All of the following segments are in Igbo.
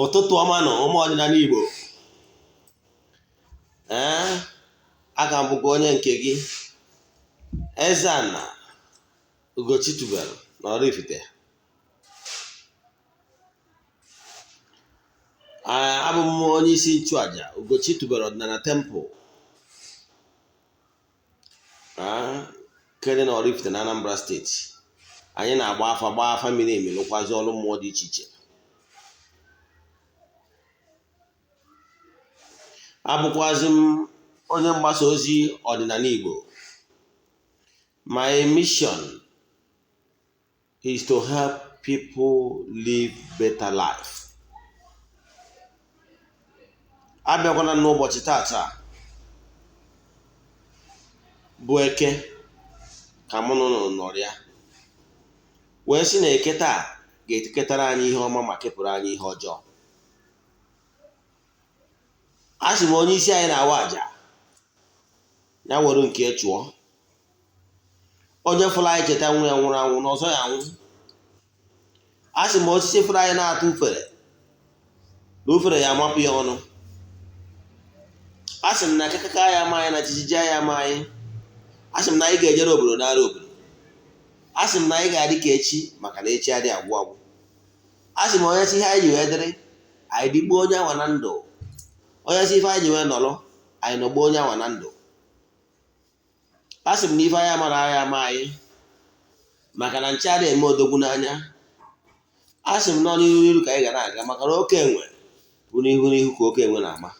Ụtụtụ ọma nụ ụmụ ọdịnala Igbo. Ee, aka m bụkwa onye nke gị, Eze-Ana Ugochi tubelu na Oraifite. Abụ m onye isi nchụaja Ugochi tubelu ọdịnala temple nke dị na Oraifite na Anambra steeti. Anyị na-agba afa, gbaa afa miri emi, lụkwazi ọrụ mmụọ dị iche iche. Abụkwazi m onye mgbasa ozi ọdịnala Igbo. My mission is to help people live better life. Abịakwana n'ụbọchị tata bụ Eke ka mụ na ụnụ nọrịa wee sị na Eke taa ga-eketara anyị ihe ọma ma kepụrụ anyị ihe ọjọọ. A sị m onye isi anyị na-awa aja ya were nke chụọ, onye fụrụ anyị cheta nwa ya nwụrụ anwụ na ọzọ ya anwụ. A sị m osisi fụrụ anyị na-atụ ufere na ufere ya amapụ ya ọnụ. A sị m na akakaka ya ama anyị na jijiji ya ama anyị. A sị m na anyị ga-ejere obodo nara obodo. A sị m na anyị ga-adị ka echi maka na echi adịghị agwụ agwụ. A sị m onye sị ihe anyị ji wee dịrị anyị dịgbuo onye anwa na ndụ, onye sị ife anyị ji wee nọrọ anyị nọgbuo onye anwa na ndụ. A sị m na ife anyị amara anyị ama anyị maka na nche adịghị eme odogwu n'anya. A sị m nọ n'ihu n'ihu ka anyị ga na-aga maka na oke enwe bụ n'ihu n'ihu ka oke enwe na-ama.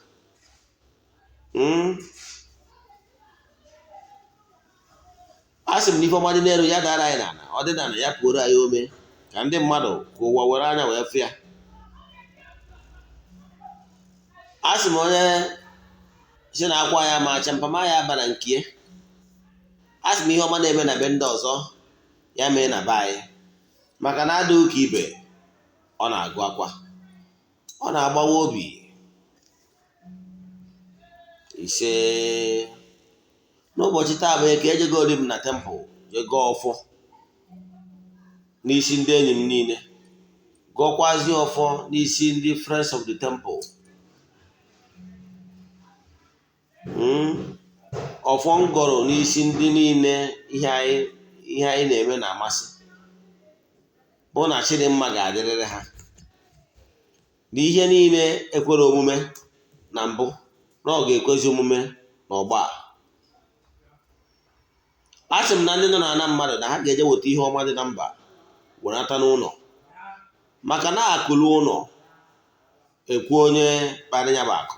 A sị m na ife ọma dị n'elu ya dara anyị n'ala, ọ dị n'ala ya pụoro anyị ome ka ndị mmadụ ka ụwa were anya wee fụ ya. A sị m onye si na akwa ya ma acha mpama ya aba na nke. A sị m ihe ọma na-eme na be ndị ọzọ ya mee na be anyị maka na adịghị ka ibe ọ na-agụ akwa, ọ na-agbawa obi. Ise n'ụbọchị taa bụ Eke, ejegori m na temple jee gọọ ọfọ n'isi ndị enyi m niile, gọkwazie ọfọ n'isi ndị Friends of the Temple. Ọfọ m gọrọ n'isi ndị niile ihe anyị na-eme na-amasị bụ na Chidimma ga-adịrịrị ha, na ihe niile ekwere omume na mbụ na ọ ga-ekwezi omume n'ọgbọ a. A sị m na ndị nọ n'ana mmadụ na ha ga-eje weta ihe ọma dị na mba wenata n'ụlọ maka na akụlụ ụlọ ekwu onye kpara ya bụ akụ.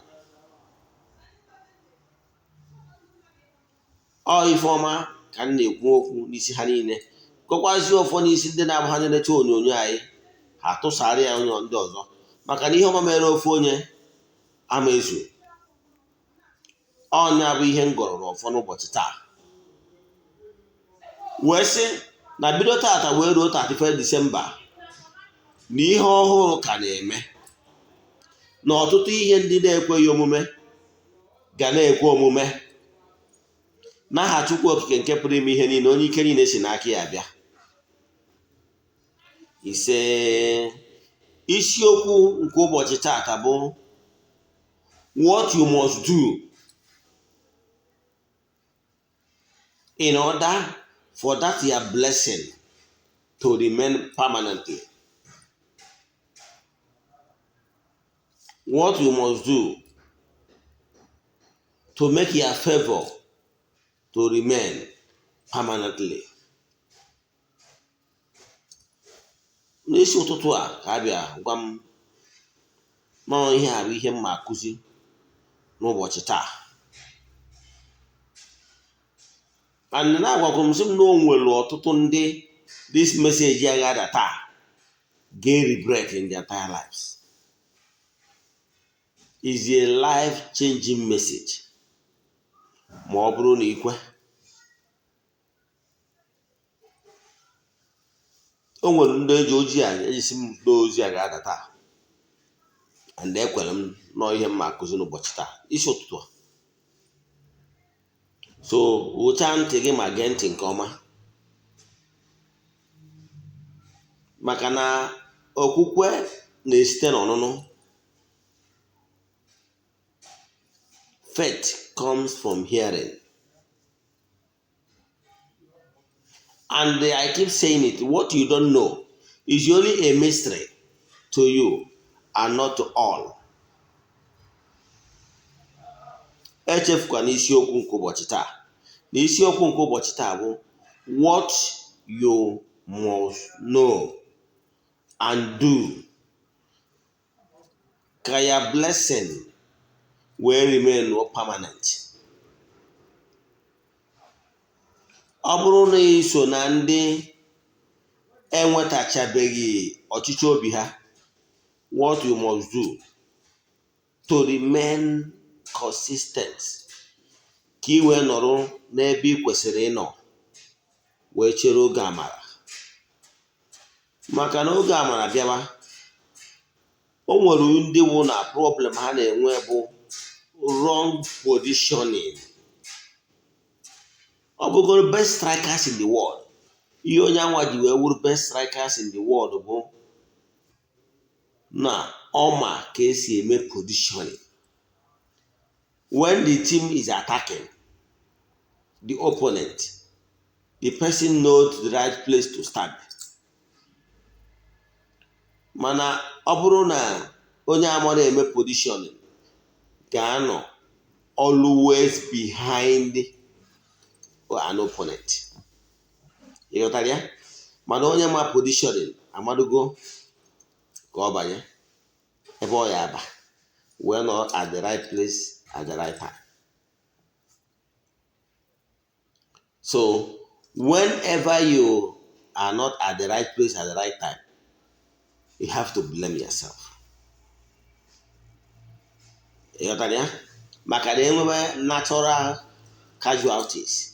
Ọ ife ọma ka m na-ekwu okwu n'isi ha niile, gọkwazie ọfọ n'isi ndị na-abụ ha na-enecha onyonyo anyị ha tụsara ya onye ndị ọzọ maka na ihe ọma mere ofu onye ama ezu. Ọnya bụ ihe m gọrọ n'ọfọ n'ụbọchị taa wee sị na bido tata wee ruo 31 Disemba na ihe ọhụrụ ka na-eme, na ọtụtụ ihe ndị na-ekweghị omume ga na-ekwe omume n'aha Chukwu Okike nke pụrụ ime ihe niile, onye ike niile si n'aka ya bịa. Ise isiokwu nke ụbọchị tata bụ what you must do in order for that your blessing to remain permanently. What you must do to make your favor to remain permanently. N'isi ụtụtụ a ka a bịa gwa m nọọ ihe a bụ ihe m ma akụzi n'ụbọchị taa. And na-agwakwara m sị m na o nwere ọtụtụ ndị this message ya ga-ada taa ga-regret in their entire lives. Is a life changing message ma ọ bụrụ na ikwe. O nwere ndị eji oji a ejisi m n'ozi a ga-ada taa, and ekwere m nọọ ihe m ma akụzi n'ụbọchị taa isi ụtụtụ a. So wụchaa ntị gị ma gee ntị nke ọma maka na Okwukwe na-esite n'ọnụnụ. Faith comes from hearing. And I keep saying it, what you don't know is only a mystery to you and not to all. Echefukwana isiokwu nke ụbọchị taa. Na isiokwu nke ụbọchị taa bụ what you must know and do ka your blessing wee remain permanent. Ọ bụrụ na ị so na ndị enwetachabeghị ọchịchọ obi ha, what you must do to remain consistent ka ị wee nọrọ n'ebe ị kwesịrị ịnọ wee chere oge amara. Maka na oge amara bịawa, o nwere ndị wụ na problem ha na-enwe bụ wrong positioning. Ọ bụgoro best strikers in the world, ihe onye anwa ji wee wụrụ best strikers in the world bụ na ọ ma ka esi eme positioning. When the team is attacking the opponent, the person knows the right place to stand. Mana ọ bụrụ na onye amara eme positioning ga-anọ always behind an opponent. Ị ghọtara ya? Mana onye ma positioning amadugo ka ọ banye ebe ọ ya aba wee nọ at the right place at the right time. So whenever you are not at the right place at the right time, you have to blame yourself. Ị ghọtara ya? Maka na enwebe natural casualties,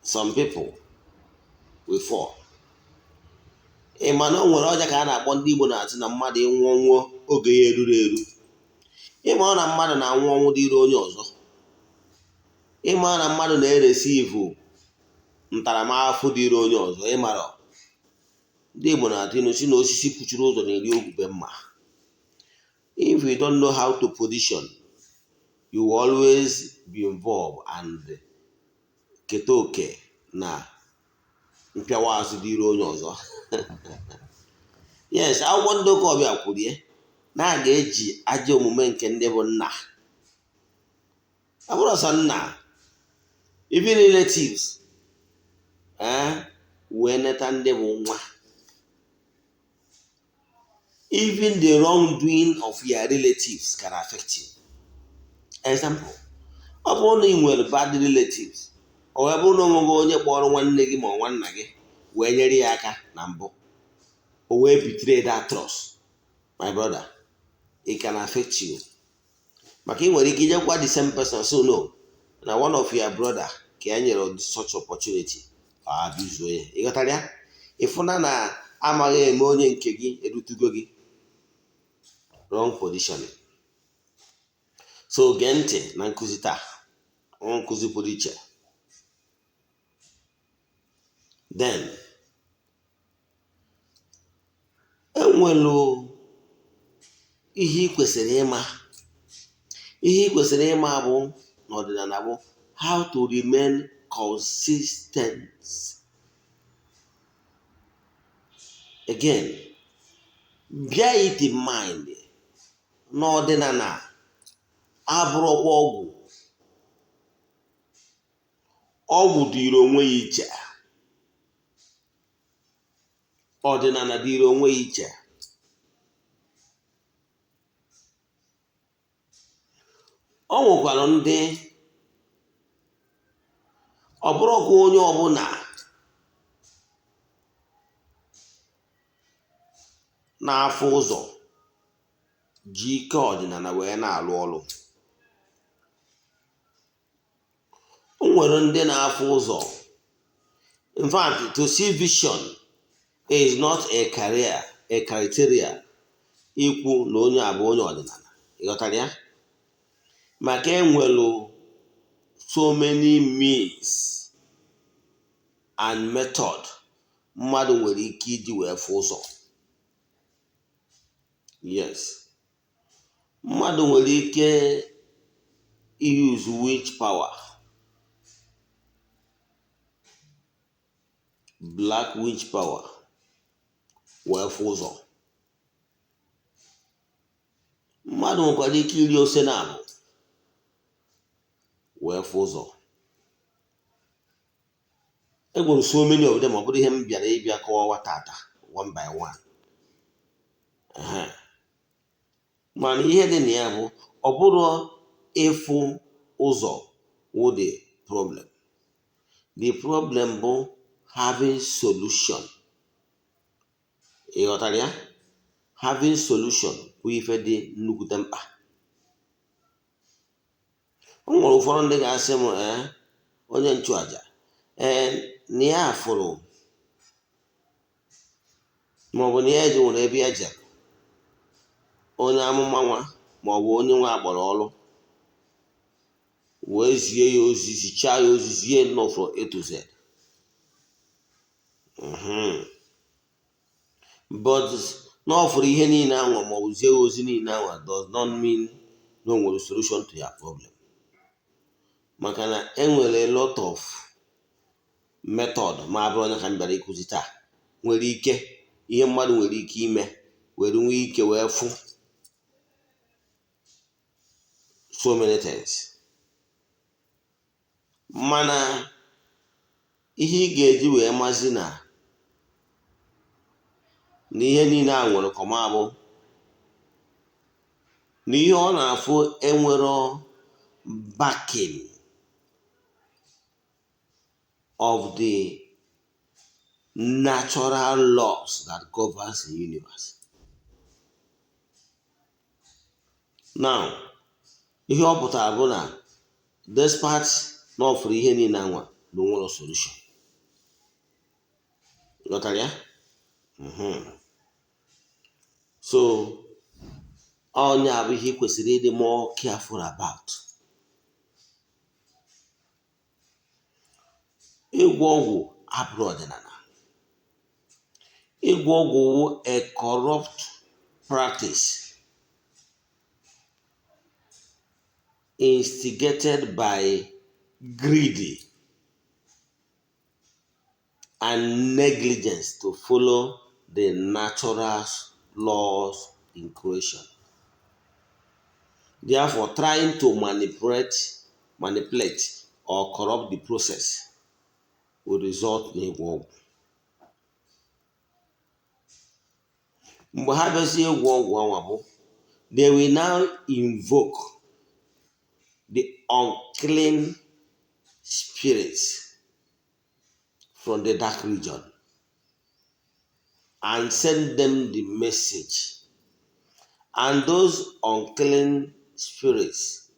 some people will fall. Ị ma na o nwere ọja ka a na-akpọ ndị Igbo na-atụ na mmadụ ịnwụ ọnwụ oge ya eruru eru. Ịma ọ na mmadụ na-anwụ ọnwụ dịrị onye ọzọ. Ịma na mmadụ na-eresivu ntaramahụhụ dịrị onye ọzọ. Ịmara ndị Igbo na-atụ ilu si na osisi kpuchiri ụzọ na-eri ogwube mma. If you don't know how to position, you will always be involved and keta oke na mpịawa azụ dịrị onye ọzọ. Yes, akwụkwọ ndị ụka ọbịa kwuru ya na a ga-eji ajọ omume nke ndị bụ nna, ọ bụrụ sọ nna, even relatives, wee neta ndị bụ nwa. Even the wrongdoing of your relatives can affect you. Example, ọ bụrụ na ị nwere bad relatives, ọ wee bụrụ na o nweghị onye kpọrọ nwanne gị ma ọ nwanna gị wee nyere ya aka na mbụ, o wee betray that trust, my brother, it can affect you. Maka ị nwere ike ijekwa the same person, so no na one of your brother ka ya nyere such opportunity, ọ abuse ya. Ị ghọtara ya? Ịfụna na amaghị eme onye nke gị erutugo gị. Wrong positioning. So gee ntị na nkụzi taa, nkụzi pụrụ iche. Then enwelu ihe ị kwesịrị ịma. Ihe ị kwesịrị ịma bụ n'ọdịnala bụ how to remain consistent. Again, bear it in mind n'ọdịnala abụrụkwa ọgwụ. Ọgwụ dịrị onwe ya iche, ọdịnala dịrị onwe ya iche. O nwekwara ndị ọ bụrụkwa onye ọbụla na-afụ ụzọ ji ike ọdịnala wee na-alụ ọlụ. O nwere ndị na-afụ ụzọ. In fact, to see vision is not a career, a criteria ikwu na onye a bụ onye ọdịnala. Ị ghọtara ya? Maka enwelu so many means and method mmadụ nwere ike iji wee fụ ụzọ. Yes, mmadụ nwere ike use witch power, black witch power, wee fụ ụzọ. Mmadụ nwekwara ike iri ose na abụ wee fụ ụzọ. E nwere so many of them. Ọ bụrụ ihe m bịara ịbịa kọwawa tata one by one. Mana ihe dị na ya bụ, ọ bụrụ ịfụ ụzọ wụ the problem. The problem bụ having solution. Ị ghọtara ya? Having solution bụ ife dị nnukwute mkpa. O nwere ụfọdụ ndị ga-asị m, ee, onye nchụaja, ee, na ya fụrụ, maọbụ na ya eji nwere ebe ya jere onye amụma nwa, maọbụ onye nwa akpọrọ ọrụ, wee zie ya ozi, zichaa ya ozi, zie nnọọ from A to Z. But na ọ fụrụ ihe niile anwa, maọbụ zie ya ozi niile anwa, does not mean na o nwere solution to your problem, maka na enwere a lot of method. Ma abụrụ onye ka m bịara ịkụzi taa, nwere ike ihe mmadụ nwere ike ime were nwee ike wee fụ so many things. Mana ihe ị ga-eji wee mazi na ihe niile a nwere kọma bụ na ihe ọ na-afụ enwero backing of the natural laws that governs the universe. Now, ihe ọ pụtara bụ na despite na ọ fụrụ ihe niile anwa, na o nwere solution. Ghọtara ya? So onye a bụ ihe ị kwesịrị ịdị more careful about. Ịgwọ ọgwụ abụrụ ọdịnala. Ịgwọ ọgwụ wụ a corrupt practice instigated by greedy and negligence to follow the natural laws in creation. Therefore, trying to manipulate or corrupt the process will result n'ịgwọ ọgwụ. Mgbe ha bịazie ịgwọ ọgwụ anwa bụ, they will now invoke the unclean spirits from the dark region and send them the message. And those unclean spirits,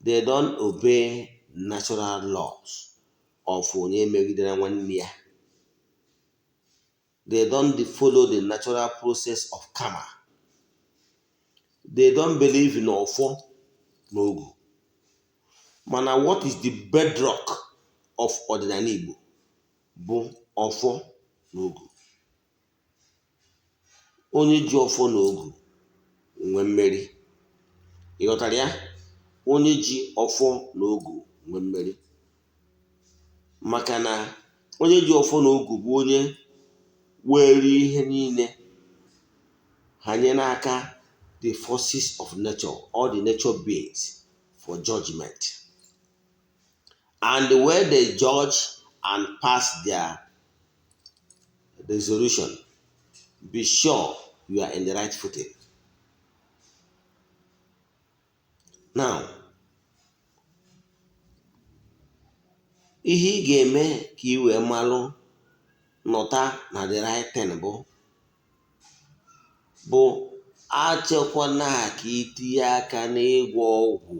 they don't obey natural laws of onye megidere nwanne ya. They don't follow the natural process of karma. They don't believe in ọfọ na ogu. Mana what is the bedrock of ọdịnala Igbo bụ ọfọ na ogu. Onye ji ọfọ na ogu nwee mmeri. Ị ghọtara ya? Onye ji ọfọ na ogu nwee mmeri, maka na onye ji ọfọ na ogu bụ onye were ihe niile hanye n'aka the forces of nature or the nature beings for judgment. And when they judge and pass their resolution, be sure you are in the right footing. Now, ihe ị ga-eme ka ị wee malụ nọta na the right thing bụ achọkwana ka itinye aka n'ịgwọ ọgwụ.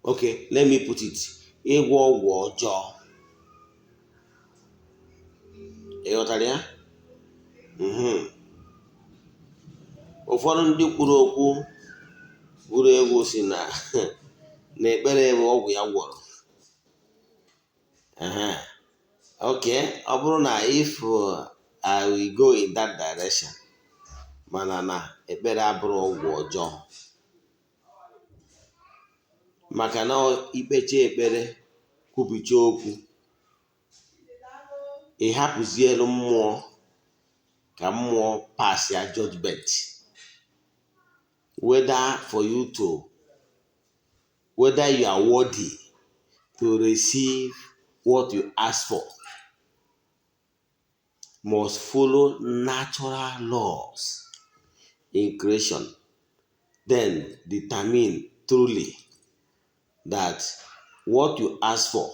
Okay, let me put it, ịgwọ ọgwụ ọjọọ. Ị ghọtara ya? Ụfọdụ ndị kwuru okwu buru egwu si na na ekpere bụ ọgwụ ya gwọrọ. Okay, ọ bụrụ na if I will go in that direction, Mana na ekpere abụrụ ọgwụ ọjọọ, maka na ikpecha ekpere, kwubicha okwu, ị hapụzielu mmụọ ka mmụọ pass ya judgment, whether for you to whether you are worthy to receive what you ask for must follow natural laws in creation, then determine truly that what you ask for,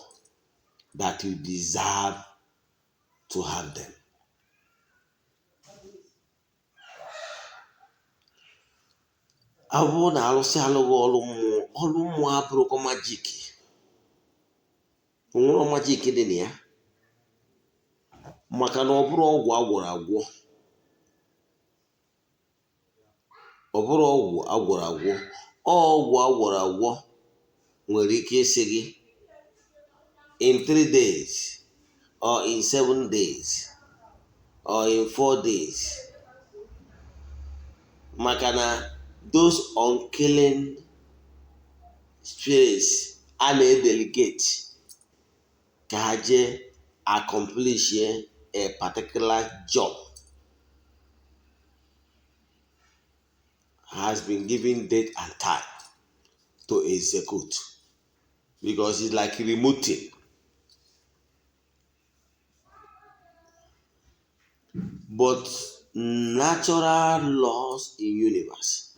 that you deserve to have them. Ọ bụrụ na alụsị alụghị ọrụ mmụọ, ọrụ mmụọ abụrụkwa magic. Onwere magic dị na ya, maka na ọ bụrụ ọgwụ agwọrọ agwọ, ọ bụrụ ọgwụ agwọrọ agwọ, ọgwụ agwọrọ agwọ nwere ike ịsị gị in 3 days or in 7 days or in 4 days, maka na those unclean spirits a na-edelegate ka ha jee accomplish a particular job has been given date and time to execute, because it's like remoting. But natural laws in universe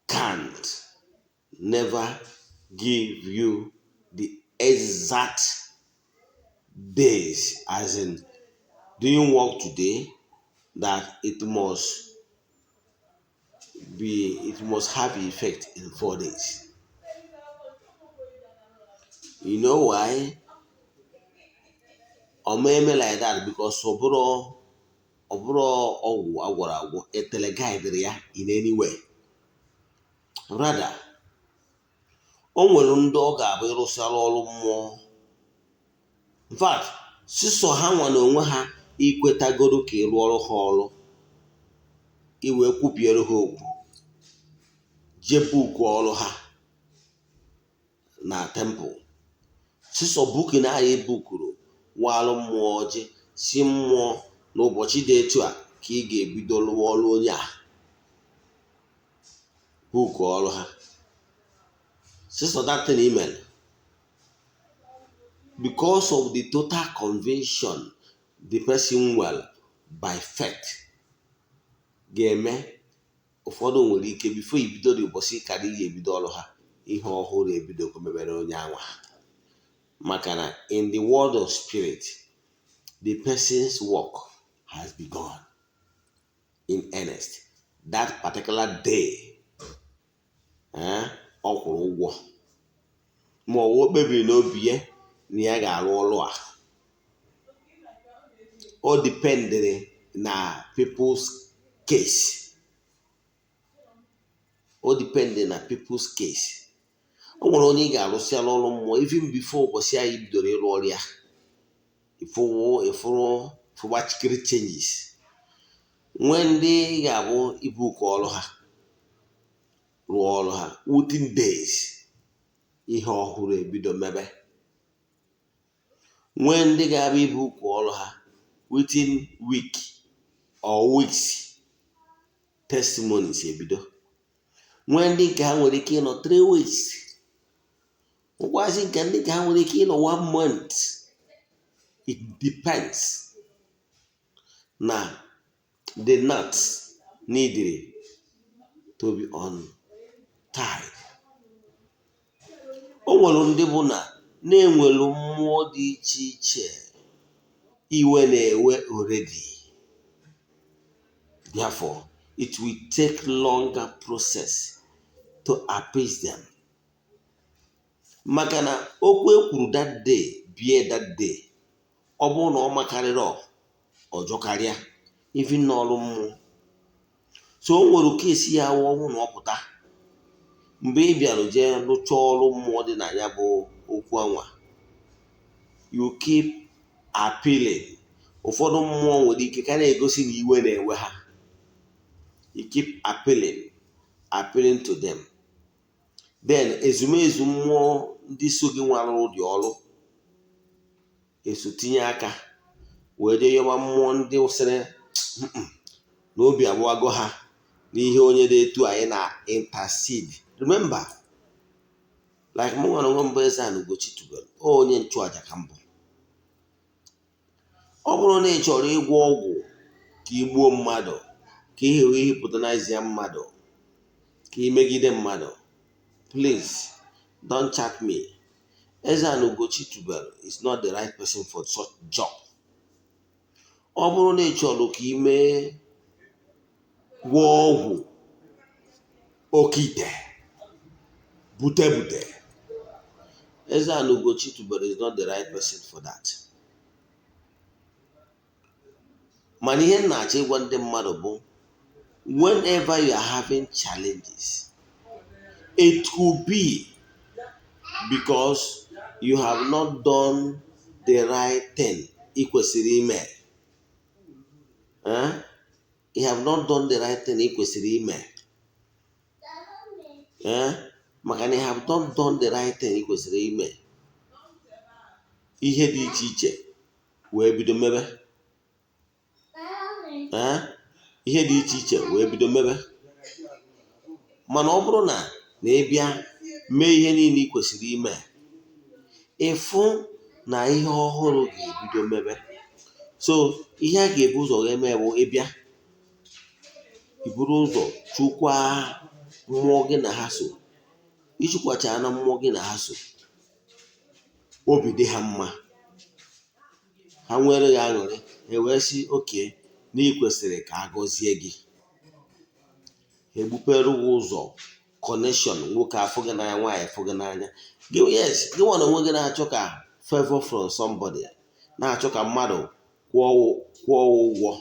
can't never give you the exact days, as in doing work today, that it must have effect in 4 days. You know why? Ọ ma like that because ọ bụrụ ọgwụ agwọrọ agwọ, etele guide ya in any way. Rather, o nwere ndị ọ ga-abụ ịrụsịara ọrụ mmụọ. In fact, sisọ ha nwa na onwe ha ikwetagoro ka ịrụ ọrụ ha ọrụ, iwee kwubiere ha okwu, jee buku ọrụ ha na temple. Sisọ bukin ahụ ebukuru walụ mmụọ ọjị, si mmụọ n'ụbọchị dị etu a ka ị ga-ebido rụwa ọrụ onye a, buku ọrụ ha. Sisọ that thing email, because of the total conviction the person nwere by faith, ga-eme ụfọdụ nwere ike before ibido ụbọchị kara ị ga-ebido ọrụ ha, ihe ọhụrụ ebido mebere onye anwa. Maka na in the world of spirit, the person's work has begun in earnest that particular day. Ọ kwụrụ ụgwọ ma ọ kpebiri n'obi ya na ya ga-arụ ọrụ a. O dependere na people's case. O dependere na people's case. O nwere onye ị ga-arụsịala ọrụ mmụọ even before ụbọchị anyị bidoro ịrụ ọrụ ya, ịfụrụ fụgbachikere changes. Nwee ndị ị ga-abụ ibuku ọrụ ha, rụọ ọrụ ha within days, ihe ọhụrụ ebido mebe. Nwee ndị ga-abụ ibuku ọrụ ha within week or weeks, testimonies ebido. Nwee ndị nke ha nwere ike ịnọ 3 weeks, ngwazi nke ndị nke ha nwere ike ịnọ 1 month. It depends na the nuts needed to be untied. O nwere ndị bụ na na-enwelu mmụọ dị iche iche iwe na-ewe already. Therefore, it will take longer process to appease them. Maka na okwu ekwuru that day bie that day, ọ bụrụ na ọ makarịrị ọjọọ karịa even n'ọrụ mmụọ. So o nwere ka esi ya wụ ọnwụ na ọ pụta mgbe ị bịara jee rụchaa ọrụ mmụọ dị na ya bụ okwu anwa, you keep appealing. Ụfọdụ mmụọ nwere ike ka na-egosi na iwe na-ewe ha. You keep appealing to them, then ezumezu mmụọ ndị so gị nwara ụdị ọrụ eso tinye aka wee jee yọba mmụọ ndị sịrị na obi agbụwago ha n'ihe onye dị etu anyị na intercede. Remember, like mụ nwere onwe mbụ, Eze-Ana Ugochi tubelu, onye nchụaja ka mbụ. Ọ bụrụ na ị chọrọ ịgwọ ọgwụ ka ị gbuo mmadụ, ka ihe wee hypnotize ya mmadụ, ka ị megide mmadụ, please don't chat me. Eze-Ana Ugochi tubelu is not the right person for such job. Ọ bụrụ na ị chọrọ ka ị mee gwọọ ọgwụ oke ite bute bute, Eze-Ana Ugochi tubelu is not the right person for that. Mana ihe m na-achọ ịgwa ndị mmadụ bụ, whenever you are having challenges, it could be because you have not done the right thing ị kwesịrị ime. You have not done the right thing ị kwesịrị ime. Maka na you have not done the right thing ị kwesịrị ime, ihe dị iche iche wee bido mebe. Ihe dị iche iche wee bido mebe. Mana ọ bụrụ na ị bịa mee ihe niile ị kwesịrị ime, ịfụ na ihe ọhụrụ ga-ebido mebe. So ihe a ga-ebu ụzọ eme bụ ịbịa iburu ụzọ chụkwaa mmụọ gị na ha so. Ịchụkwacha na mmụọ gị na ha so, obi dị ha mma, ha nwere gị aṅụrị, e wee sị oke na ị kwesịrị ka a gọzie gị. Ha egbupere gị ụzọ connection, nwoke afụ gị n'anya, nwaanyị afụ gị n'anya gị. Yes, gị nwa na onwe gị na-achọ ka favor from somebody, na-achọ ka mmadụ kwụọ ụgwọ.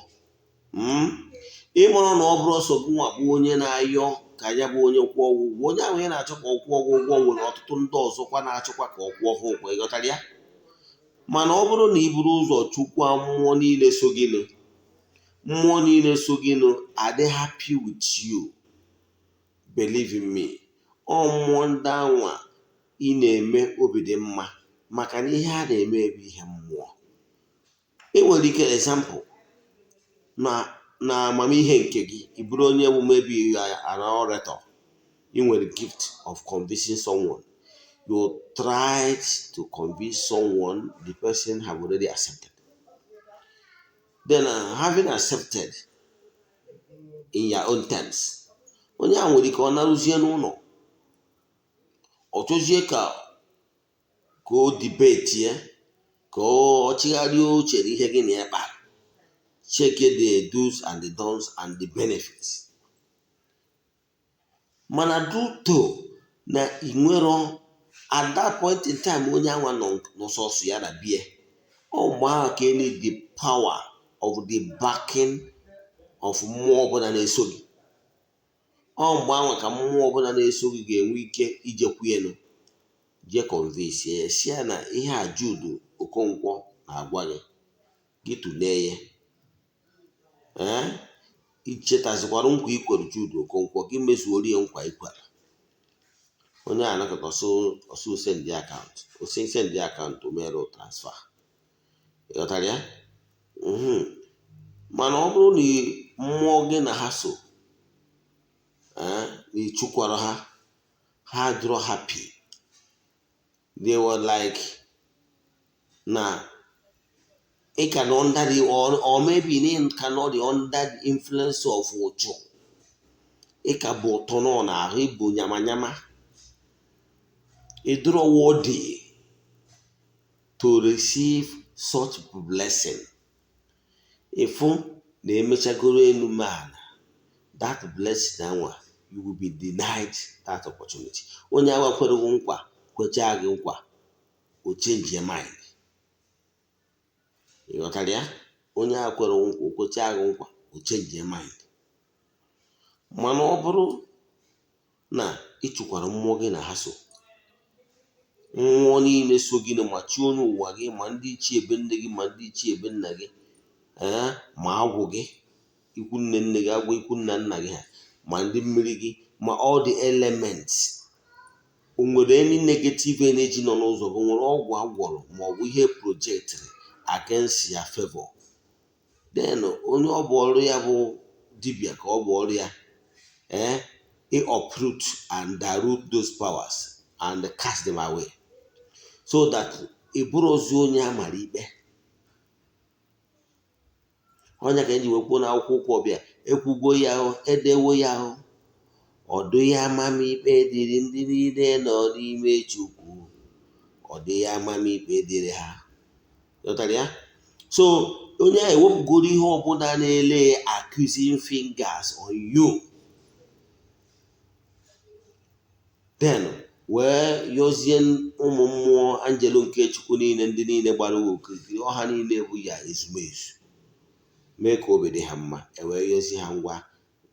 Ịmụrụ na ọ bụrụ ọsọ gị nwa bụ onye na-ayọ ka ya bụ onye kwụọ ụgwọ, onye ahụ ị na-achọ ka ọ kwụọ ụgwọ nwere ọtụtụ ndị ọzọkwa na-achọkwa ka ọ kwụọ ha ụgwọ. Ịghọtara ya? Mana ọ bụrụ na i buru ụzọ chukwa mmụọ niile so gịnụ, mmụọ niile so gịnụ adị happy with you, believe in me, ọ mmụọ ndị anwa ị na-eme obi dị mma, maka na ihe a na-eme bụ ihe mmụọ. Ị nwere ike, example, na amamihe nke gị, ị bụrụ onye bụ maybe you are an orator, ị nwere gift of convincing someone. You tried to convince someone, the person have already accepted. Then having accepted in your own terms, onye a nwere ike ọ narụzie n'ụlọ, ọ chọzie ka o debate ya, ka ọ chigharịa uche n'ihe gị na ya kpara, check the do's and the don'ts and the benefits. Mana due to na ị nwero at that point in time, onye anwa nọ n'ọsọsọ ya na bie, ọ mgbe ahụ ka need the power of the backing of mmụọ ọbụla na-eso gị. Ọ mgbe ahụ ka mmụọ ọbụla na-eso gị ga-enwe ike ijekwu elu jee convince ya, si ya na ihe a Jude Okonkwo na-agwa gị, gị tụlee ya. Ee, ichetazikwara nkwa ikwere Jude Okonkwo, gị mezuoro ya nkwa ikwere. Onye a anakọta ọsọ send account, osi send account, o mere transfer. Ịghọtara ya? Mana ọ bụrụ na mmụọ gị na ha so na ịchụkwara ha, ha dịrọ happy, they were like na ị ka nọ under the or maybe na ị ka nọ the under the influence of ụchụ, ị ka bụ ụtọ nọ n'ahụ, ịbụ nyamanyama, ịdịrọ worthy to receive such blessing. Ịfụ na emechagoro elu mana that blessing anwa, you will be denied that opportunity. Onye agwa kwere gị nkwa, kwechaa gị nkwa, o change your mind. Ị ghọtara ya? Onye a kwere nkwa, o kwechaa gị nkwa, o change your mind. Mana ọ bụrụ na ị chụkwara mmụọ gị na ha so, mmụọ niile so gị, ma chi onye ụwa gị, ma ndị ichie ebe nne gị, ma ndị ichie ebe nna gị, Ee, ma agwụ gị, ikwu nne nne gị, agwụ ikwu nna nna gị ha, ma ndị mmiri gị, ma all the elements, o nwere any negative energy nọ n'ụzọ gị, nwere ọgwụ agwọrọ ma ọ bụ ihe projectịrị against your favor. Then onye ọ bụ ọrụ ya bụ dibịa, ka ọ bụ ọrụ ya, ee, uproot and dilute those powers and cast them away so that ị bụrụ ozi onye a mara ikpe. Ọnya ka eji wee kwuo na akwụkwọ ụka ọbịa, ekwugo ya ahụ, edewo ya ahụ, ọ dịghị amamikpe dịrị ndị niile nọ n'ime Chukwu, ọ dịghị amamikpe dịrị ha. Ghọtara ya? So onye a ewepụgoro ihe ọbụla na-ele accusing fingers on you, then wee yọzie ụmụ mmụọ anjelu nke Chukwu niile, ndị niile gbara okirikiri, ọha niile bụ ya ezumezu, mee ka obi dị ha mma. Ewee yọzie ha, ngwa,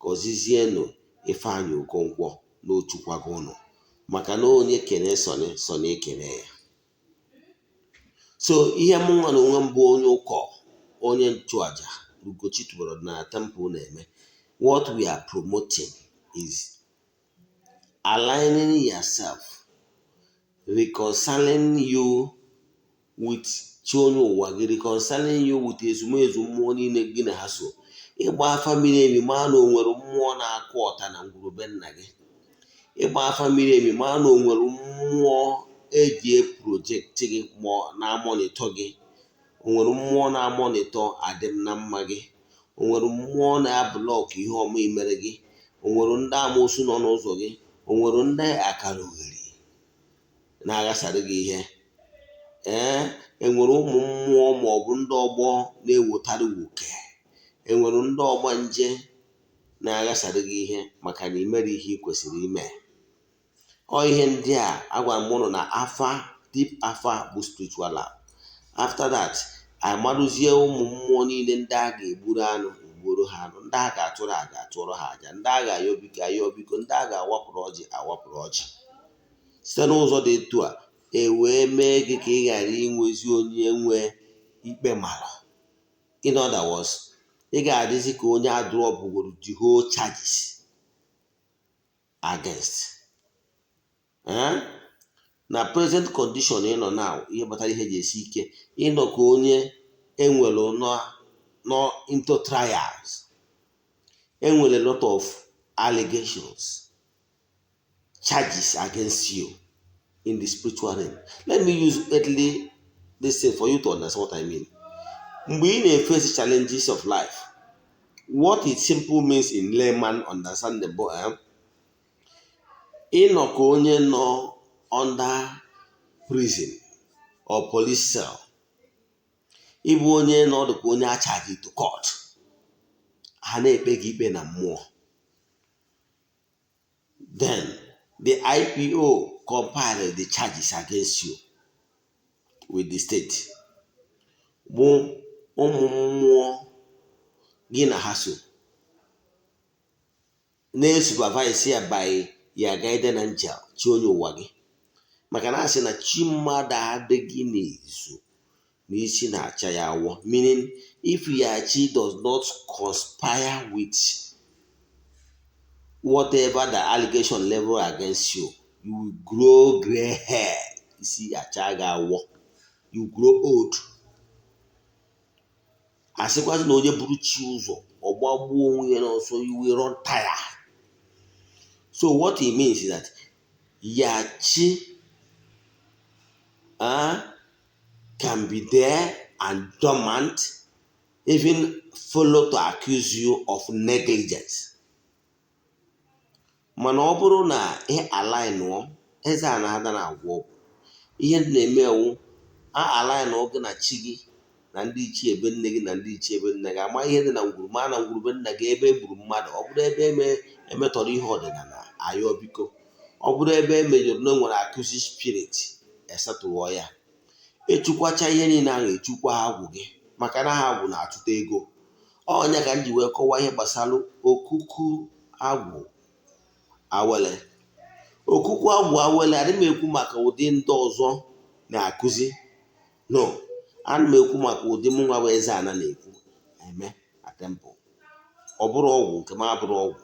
gọzizienụ Ifeanyị Okonkwo n'ochukwago ụnụ, maka na onye kene sọnị sọnị ekene ya. So ihe mụnwa na onwe m bụ onye ụkọ, onye nchụaja Ugochi tubelu ọdịnala temple na-eme, what we are promoting is aligning yourself, reconciling you with chi onye ụwa gị, reconciling you with ezumezu mmụọ niile gị na ha so, ịgba afa miri emi maa na o nwere mmụọ na-akụ ọta na ngwurube nna gị, ịgba afa miri emi maa na o nwere mmụọ eji project gị ma na-amonitor gị, o nwere mmụọ na-amonitor adịm na mma gị, o nwere mmụọ na-ablock ihe ọma imere gị, o nwere ndị amoosu nọ n'ụzọ gị, o nwere ndị akara oghere na-aghasara gị ihe, ee, enwere ụmụ mmụọ ma ọ bụ ndị ọgbọ na-ewetara gị uke, enwere ndị ọgba nje na-aghasara gị ihe maka na imere ihe ị kwesịrị ime. Ọ ihe ndị a agwara m ụnụ na afa, deep afa bụ spiritual lab. After that, amarụzie ụmụ mmụọ niile ndị a ga-egburu anụ, egburu ha anụ, ndị a ga-atụrụ aja, atụrụ ha aja, ndị a ga-ayọ biko, ayọ biko, ndị a ga-awapụrụ ọjị, awapụrụ ọjị. Site n'ụzọ dị etu a, e wee mee gị ka ị ghara inwezi onye nwe ikpe mara. In other words, ị ga-adịzi ka onye adropụgoro the whole charges against. Na present condition ị nọ now, ihe kpatara ihe ji esi ike, ịnọ ka onye enwere nọ into trials, enwere a lot of allegations, charges against you in the spiritual realm. Let me use earthly this thing for you to understand what I mean. Mgbe ị na-eface challenges of life, what it simple means in layman understanding bụ ịnọ ka onye nọ under prison or police cell, ịbụ onye nọ ọdụ ka onye acharge to court, ha na-ekpe gị ikpe na mmụọ. Then the IPO compiled the charges against you with the state, bụ ụmụ mmụọ gị na ha so na-esupervise ya by ya guardian angel, chi onye ụwa gị, maka na asị na chi mmadụ adịghị n'izu na isi na-acha ya awọ, meaning if your chi does not conspire with whatever the allegation level against you, you will grow gray hair, isi acha gị awọ, you grow old. Asịkwazị na onye buru chi ụzọ ọgbagbuo onwe ya n'ọsọ, you will run tire. So what it means is that your chi can be there and dormant, even follow to accuse you of negligence. Mana ọ bụrụ na ị align, eze a na-ada na-agwọ ọgwụ, ihe ndị na-eme ewu a align gị na chi gị na ndị ichie ebe nne gị na ndị ichie ebe nna gị, ama ihe dị na ngwuru, ma na ngwurube nna gị, ebe e gburu mmadụ, ọ bụrụ ebe eme emetọrọ ihe ọdịnala, ayọ biko, ọ bụrụ ebe e mejọrọ na enwere akụzi spirit, esetụlụọ ya, echukwacha ihe niile ahụ, echukwa agwụ gị, maka na ha agwụ na-achụta ego. Ọnya ka m ji wee kọwaa ihe gbasara okuku agwụ awele. Okuku agwụ awele, adị m ekwu maka ụdị ndị ọzọ na-akụzi, no, ana m ekwu maka ụdị mụ nwa bụ eze ana na-ekwu. temple. Ọ bụrụ ọgwụ nke m abụrụ ọgwụ,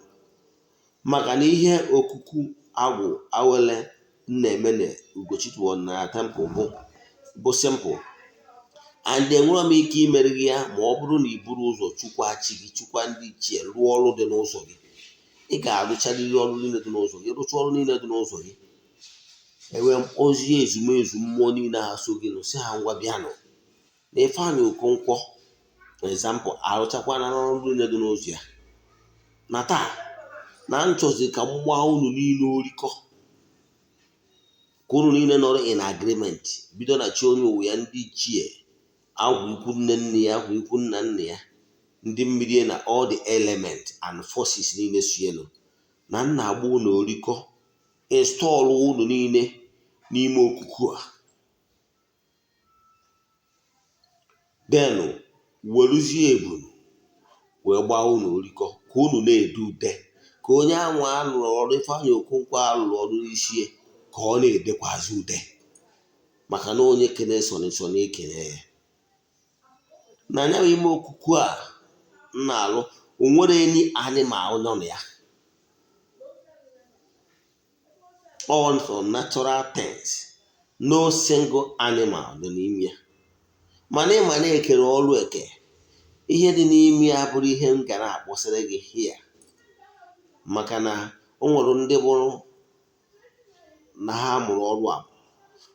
maka na ihe okuku agwụ awele na-eme na Ugochi na temple bụ simple, and enwere m ike imeri gị ya ma ọ bụrụ na i buru ụzọ chukwa chi gị, chukwa ndị ichie, rụọ ọrụ dị n'ụzọ gị. Ị ga-arụcharịrị ọrụ niile dị n'ụzọ gị, rụcha ọrụ niile dị n'ụzọ gị, enwee ozi ezumezu mmụọ niile ha so gị nụ, si ha ngwa bịanụ na Ifeanyị Okonkwo, for example, arụchakwana ọrụ niile dị n'ụzọ ya. Na taa na nchọzi ka m gbaa unu niile orikọ, ka unu niile nọrọ in agreement, bido na chi onye ụwa ya, ndị ichie, agwụ ikwu nne nne ya, agwụ ikwu nna nna ya, ndị mmiri na all the element and forces niile sienu na nna agba unu orikọ, install unu niile n'ime okuku a, then weruzie ebunu wee gbaa unu orikọ ka unu na-ede ude, ka onye anwa alụrụ ọrụ Ifeanyị Okonkwo alụrụ ọrụ n'isi ka ọ na-edekwazi ude, maka na onye kene sọnị sọnị ekene ya na anya ime okuku a m na-alụ. O nwere any animal nọ na ya, all for natural things, no single animal dị n'ime ya. Mana ịma na-ekere ọrụ eke, ihe dị n'ime ya bụrụ ihe m ga na-akpọsịrị gị here, maka na o nwere ndị bụrụ na ha mụrụ ọrụ a,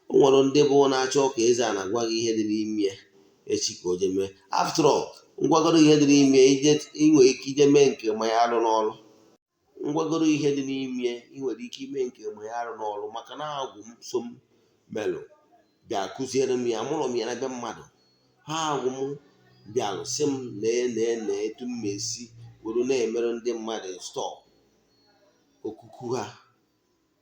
o nwere ndị bụ na-achọ ka eze a na-agwa gị ihe dị n'ime ya echi ka o jee mee. After all, ngwagoro ihe dị n'ime ya, ị nwere ike ije mee nke ma ya arụ n'ọrụ. Ngwagoro ihe dị n'ime ya, ị nwere ike ime nke ma ya arụ n'ọrụ, maka na agwụ m so m melụ bịa kụziere m ya, amụrụ m ya na be mmadụ. Ha agwụ m bịalụ sị m nee nee nee etu m esi were na-emerụ ndị mmadụ install okuku ha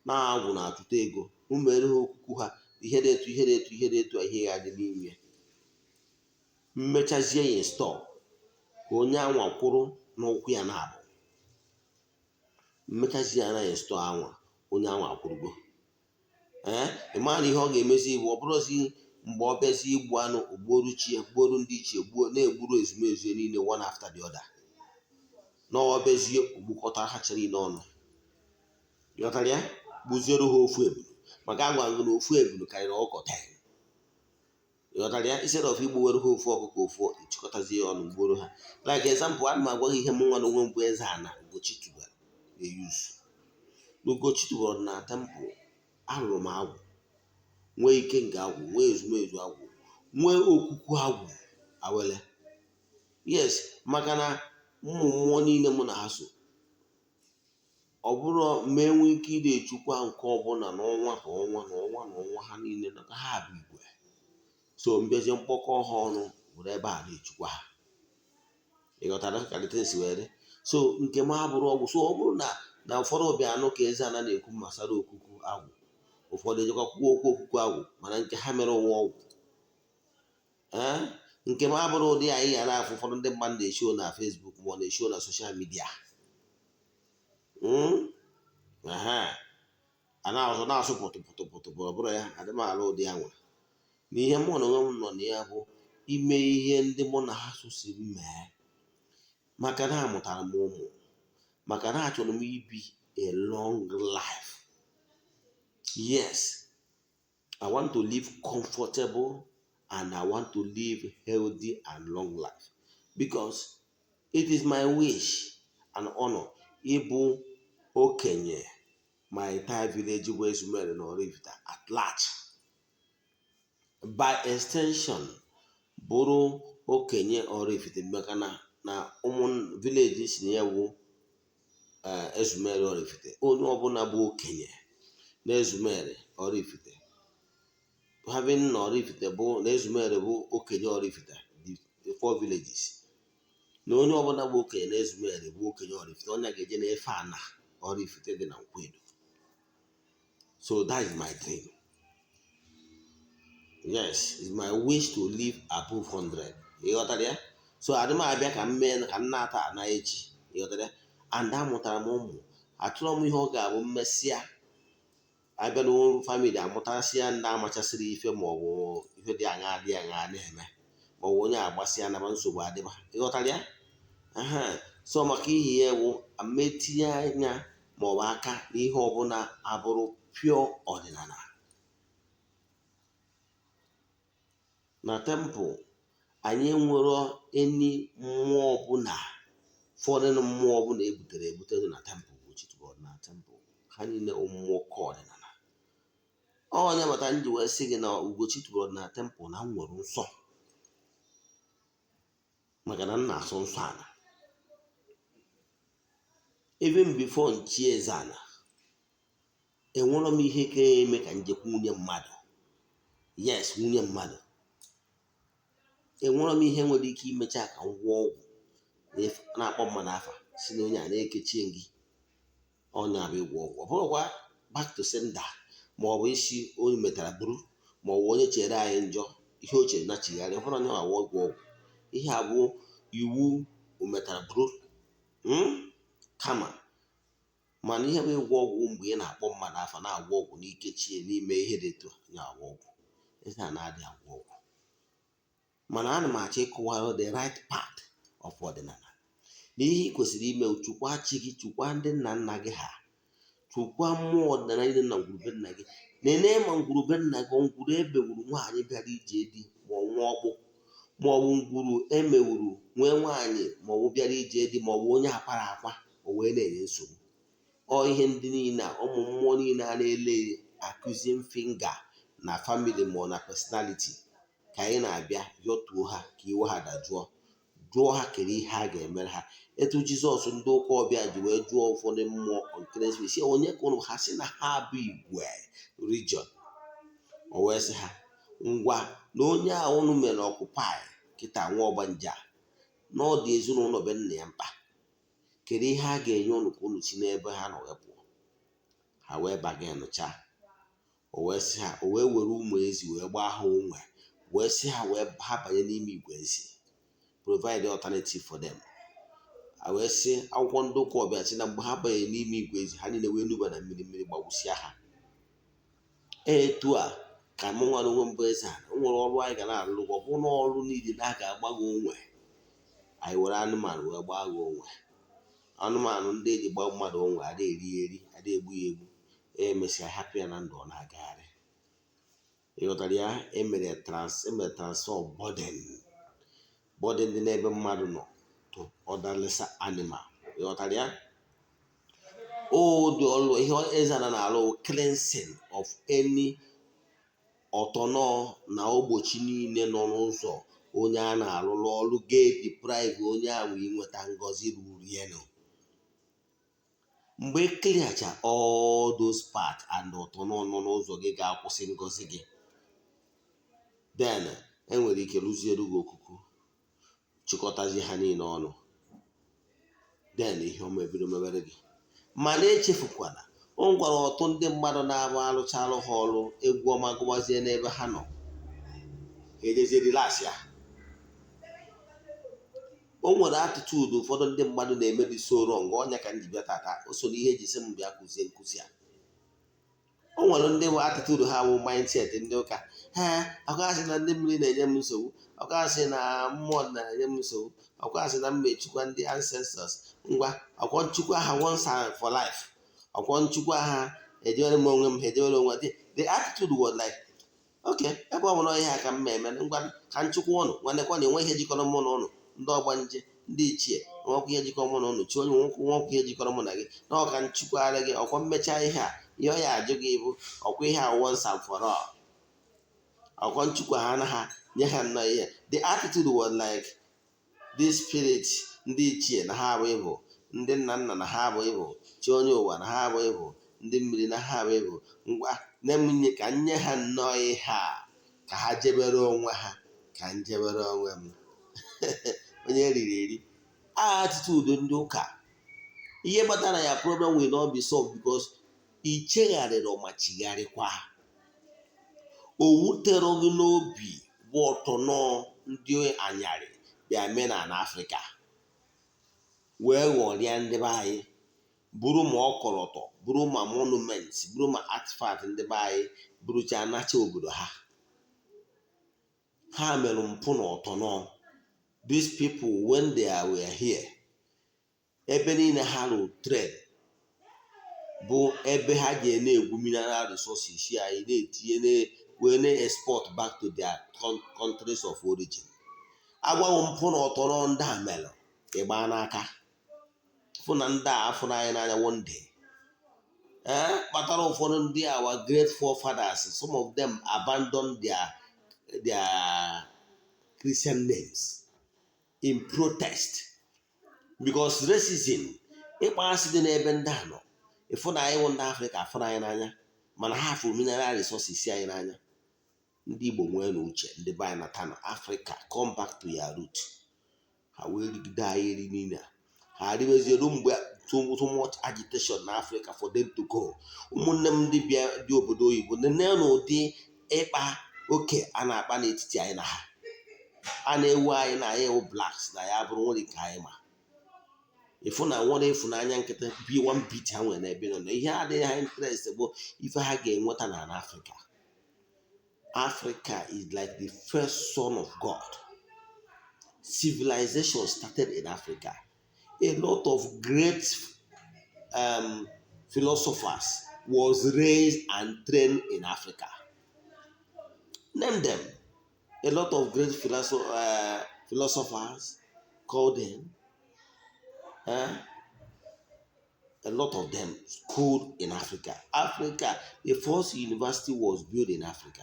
na agwụ na-achụta ego, m mere ha okuku ha ihe dị etu, ihe dị etu, ihe dị etu a, ihe ya dị n'ime mmechazie ya install ka onye anwa kwụrụ n'ụkwụ ya na-abụ mmechazie ya na install anwa onye anwa akwụrụgo. Ee, ị mara na ihe ọ ga-emezi bụ ọ bụrụzi mgbe ọ bịazi igbu anụ, ogbuoru chi ya, gbuoru ndị ichie, gbuo na-egburu ezumezu ya niile one after the other, na ọ bịazie ogbukọta ha chere niile ọnụ, ghọtara ya, gbuziere ha ofu ebulu, maka agwa ngụ na ofu ebulu karịrị ọkụkọ 10, ghọtara ya. Instead of igbuwere ha ofu ọkụkọ ofu, chịkọtazie ya ọnụ gbuoro ha. Like example, ana m agwa gị ihe m nwa na onwe m bụ eze ana Ugochi tubelu na-eyuzu n'Ugochi tubelu na temple. Arụrụ m agwụ, nwee ike nke agwụ, nwee ezumezu agwụ, nwee okwukwu agwụ awele. Yes, maka na ụmụ mmụọ niile mụ na ha so, ọ bụrụ ma enwe ike ide echukwa nke ọbụla n'ọnwa kwa ọnwa na ọnwa na ọnwa, ha niile na ha bụ igwe. So mbịazie mkpọkọ ha ọnụ were ebe a na-echukwa ha, ịghọtara ka the si wee dị. So nke m abụrụ ọgwụ. So ọ bụrụ na ụfọdụ bịa anụ ka eze ana na-ekwu gbasara okuku agwụ, ụfọdụ ejekwa kwuo okwu okuku agwụ, mana nke ha mere ụwa ọgwụ. Ee, nke m abụrụ ụdị anyị ga na-afụ ụfọdụ ndị mmadụ na-eshow na Facebook ma ọ na-eshow na social media a na-azụ na-asụ pụtụ pụtụ pụtụ, ọ bụrụ ya adị m alụ ụdị anwa. Na ihe mụ na onwe m nọ na ya bụ ime ihe ndị mụ na ha sosi m mee, maka na amụtara m ụmụ, maka na achọrọ m ibi a long life. Yes, I want to live comfortable and I want to live healthy and long life, because it is my wish and honor ịbụ okenye my entire village bụ Ezumere na Oraifite at large, by extension bụrụ okenye Oraifite, maka na ụmụ village si na ya bụ Ezumere Oraifite. Onye ọbụla bụ okenye na Ezumere Oraifite, having na Oraifite bụ na Ezumere bụ okenye Oraifite, the four villages, na onye ọbụla bụ okenye na Ezumere bụ okenye Oraifite, onye ga-eje na-efe ana Oraifite dị na Nkwedo. So that is my dream. Yes, it's my wish to live above 100, ịghọtara ya? So adị m abịa ka m mee ka m na-ata ana echi, ịghọtara ya? And amụtara m ụmụ, achọrọ m ihe ọ ga-abụ mmesịa abịa n'ụlọ family amụtasịa ndị amachasịrị ife ma ọ bụ ife dị aṅa dị aṅa na-eme, ma ọ bụ onye agbasịa naba nsogbu adịba, ịghọtara ya? Ehe, so maka ihe ya bụ metinye anya maọbụ aka n'ihe ọbụla abụrụ pure ọdịnala. Na temple anyị enwero any mmụọ ọbụla, foreign mmụọ ọbụla ebutere ebute dị na temple. Ugochitubelu Ọdịnala Temple, ha niile mmụọ ka ọdịnala. Onye bata m ji wee sị gị na Ugochitubelu Ọdịnala Temple na m nwere nsọ, maka na m na-asọ nsọ ala even before m chie eze ala. Enwerọ m ihe ka eme ka njekwa nwunye mmadụ. Yes, nwunye mmadụ. Enwerọ m ihe nwere ike imecha ka m gwọọ ọgwụ na-akpọ mmadụ afa si na onye a na-ekechie gị ọnya bụ ịgwọ ọgwụ. Ọ bụrụkwa back to sender, ma ọ bụ isi onye metara buru, ma ọ bụ onye chere anyị njọ ihe o chere na chigharị. Ọ bụrụ onye awụ ọgwụ ọgwụ, ihe a bụ iwu o metara buru. Kama mana ihe bụ ịgwọ ọgwụ, mgbe ị na-akpọ mmadụ afa, na-agwọ ọgwụ n'ike chie n'ime ihe dị etu a na-agwọ ọgwụ, eze a na-adị agwọ ọgwụ. Mana ana m achọ ịkọwara the right path of ọdịnala na ihe ị kwesịrị ime. Chukwa chi gị, chukwa ndị nna nna gị ha, chukwa mmụọ ọdịnala niile na ngwurube nna gị. Nene ma ngwurube nna gị, ngwuru ebewuru nwaanyị bịara ije di ma ọ nwa ọkpụ, ma ọ bụ ngwuru emewuru nwee nwaanyị ma ọ bụ bịara ije di, ma ọ bụ onye akwara akwa o wee na-enye nsogbu. Ọ ihe ndị niile a, ụmụ mmụọ niile a na-ele accusing finger na family ma ọ na personality, ka anyị na-abịa yọtuo ha ka iwe ha dajụọ. Jụọ ha kere ihe a ga-emere ha, etu Jizọs ndị ụka ọbịa ji wee jụọ ụfọdụ mmụọ ekeresimesi, onye ka ụnụ ha sị na ha bụ igwe region. O wee sị ha, ngwa, na onye a ụnụ mere occupy kịta nwa ọgbanja na ọ dị ezinụlọ be nna ya mkpa, kedu ihe a ga-enye ụnụ ka ụnụ si n'ebe ha nọ wee pụọ? Ha wee bagenụcha. O wee sị ha, o wee were ụmụ ezi wee gbaa ha onwe, wee sị ha wee ha banye n'ime igwe ezi, provide alternative for them. A wee sị akwụkwọ ndị ụka ọbịa sị na mgbe ha banyere n'ime igwe ezi, ha niile wee nuba na mmiri, mmiri gbagbusia ha. Etu a ka mụ nwere onwe mbụ eze a nwere ọrụ anyị ga na-alụ. Ọ bụ n'ọrụ niile na a ga-agba gị onwe, anyị were anụmanụ wee gbaa gị onwe. Anụmanụ ndị eji gbaa mmadụ onwe, ada eri eri, ada egbu ya egbu. Emesịa hapụ ya na ndụ, ọ na-agagharị. Ịghọtara ya? Emere transfer of burden, burden dị n'ebe mmadụ nọ to other lesser animal. Ịghọtara ya? O dị ọlụ ihe eze ana na-alụ, cleansing of any ọtọnọ na ogbochi niile nọ n'ụzọ onye a na-alụlụ ọlụ ga-deprive onye ahụ inweta ngọzi ruru elu. Mgbe clearcha all those parts and ọtọnọ nọ n'ụzọ gị ga-akwụsị ngọzi gị, then enwere ike rụziere gị okuku, chịkọtazi ha niile ọnụ, then ihe ọma ebido mebere gị. Mana echefukwana, o gwara ọtụ ndị mmadụ na-abụ alụchalụ ha ọrụ, egwu ọma gụwazie n'ebe ha nọ, ha ejezie relax ya. O nwere attitude ụfọdụ ndị mmadụ na-eme dị so wrong. Ọnya ka m ji bịa tata. O so n'ihe eji sị m bịa kụzie nkụzi a. O nwere ndị bụ attitude ha bụ mindset ndị ụka ha. Ọkasị na ndị mmiri na-enye m nsogbu, ọkasị na mmụọ na-enye m nsogbu, ọkasị na mma echukwa ndị ancestors. Ngwa, ọkwọ nchukwu ha once and for life, ọkwọ nchukwu ha ejewere m onwe m, ha ejewere onwe. The attitude was like, okay, ebe ọ bụla ihe a ka m ma eme, ngwa, ka nchukwu ụnụ nwanekwa na enwe ihe jikọrọ mụ na ụnụ, ndị ọgbanje, ndị ichie, nwekwa ihe jikọrọ mụ na ụnụ, chi onye nwekwa nwekwa ihe jikọrọ mụ na gị, na ọka nchukwara gị. Ọkwa mmecha ihe a, ihe ọ ya ajụ gị bụ ọkwa ihe a once and for all, ọkwa nchukwu ha na ha nye ha nnọọ ihe. The attitude was like this spirit, ndị ichie na ha abụ ịbụ ndị nna nna, na ha abụ ịbụ chi onye ụwa, na ha abụ ịbụ ndị mmiri, na ha abụ ịbụ. Ngwa, nne m nye ka nye ha nnọọ ihe a ka ha jebere onwe ha, ka m jebere onwe m. Onye riri eri attitude ndị ụka. Ihe kpatara ya, problem will not be solved because i chegharịrị ma chigharịkwa. O wutere gị n'obi bụ ọtọnọ ndị anyarị bịa mee na Afrịka wee ghọrịa ndị be anyị, bụrụ ma ọkọlọtọ, bụrụ ma monument, bụrụ ma artifact ndị be anyị, bụrụcha anacha obodo ha. Ha mere mpụ na ọtọnọ. These people, when they were here, Ebe niile ha rụrụ train bụ ebe ha ji na-egwu mineral resources anyị, na-etinye wee na-export back to their countries of origin. Agwaghị mpụ na ọtọrọ ndị a melụ ịgba n'aka, fụ na ndị a afụrụ anyị n'anya. One day, ee, kpatara ụfọdụ ndị our great forefathers, some of them abandoned their Christian names in protest because racism, ịkpa asị dị n'ebe ndị a nọ. Ịfụ na anyị wụ ndị Afrịka afụrụ anyị n'anya, mana ha fụrụ mineral resources anyị n'anya. Ndị Igbo nwee na uche, ndị be anyị nata na Afrịka, come back to your root. Ha wee rigide anyị eri niile a ha ribezie ruo mgbe too much agitation na Africa for them to go. Ụmụnne m ndị bịa dị obodo oyibo, nene n'ụdị ịkpa oke a na-akpa n'etiti anyị na ha. A na-ewu anyị na anyị ewu blacks na ya bụrụ nwere nke anyị ma ịfụ na nwere ịfụnanya nkịtị bi one bit ha nwere n'ebe nọ na ihe adịghị ha interest bụ ife ha ga-enweta na Africa. Africa is like the first son of God. Civilization started in Africa. A lot of great philosophers was raised and trained in Africa. Name them. A lot of great philosophers, call them. A lot of them schooled in Africa. Africa, the first university was built in Africa.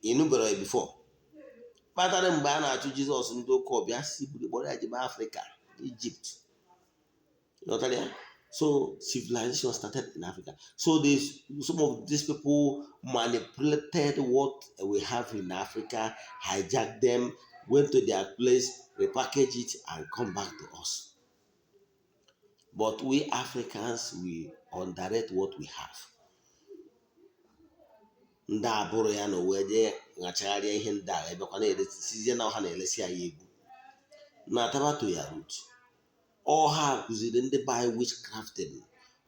Ị nụbere ya before? Kpatara mgbe a na-achụ Jizọs, ndị ụka ọbịa si buru kpọrọ ya jebe Afrịka, Egypt. Ghọtara ya? So civilization started in Africa. So this, some of these people manipulated what we have in Africa, hijacked them, went to their place, repackage it, and come back to us. But we Africans, we underrate what we have. Ndị abụrụ ya na wee jee ṅachagharịa ihe ndị a ebekwa na-eresizie na ha na-eresi anyị egwu na taba to ya root. Ọ ha kụziri ndị by witchcrafting,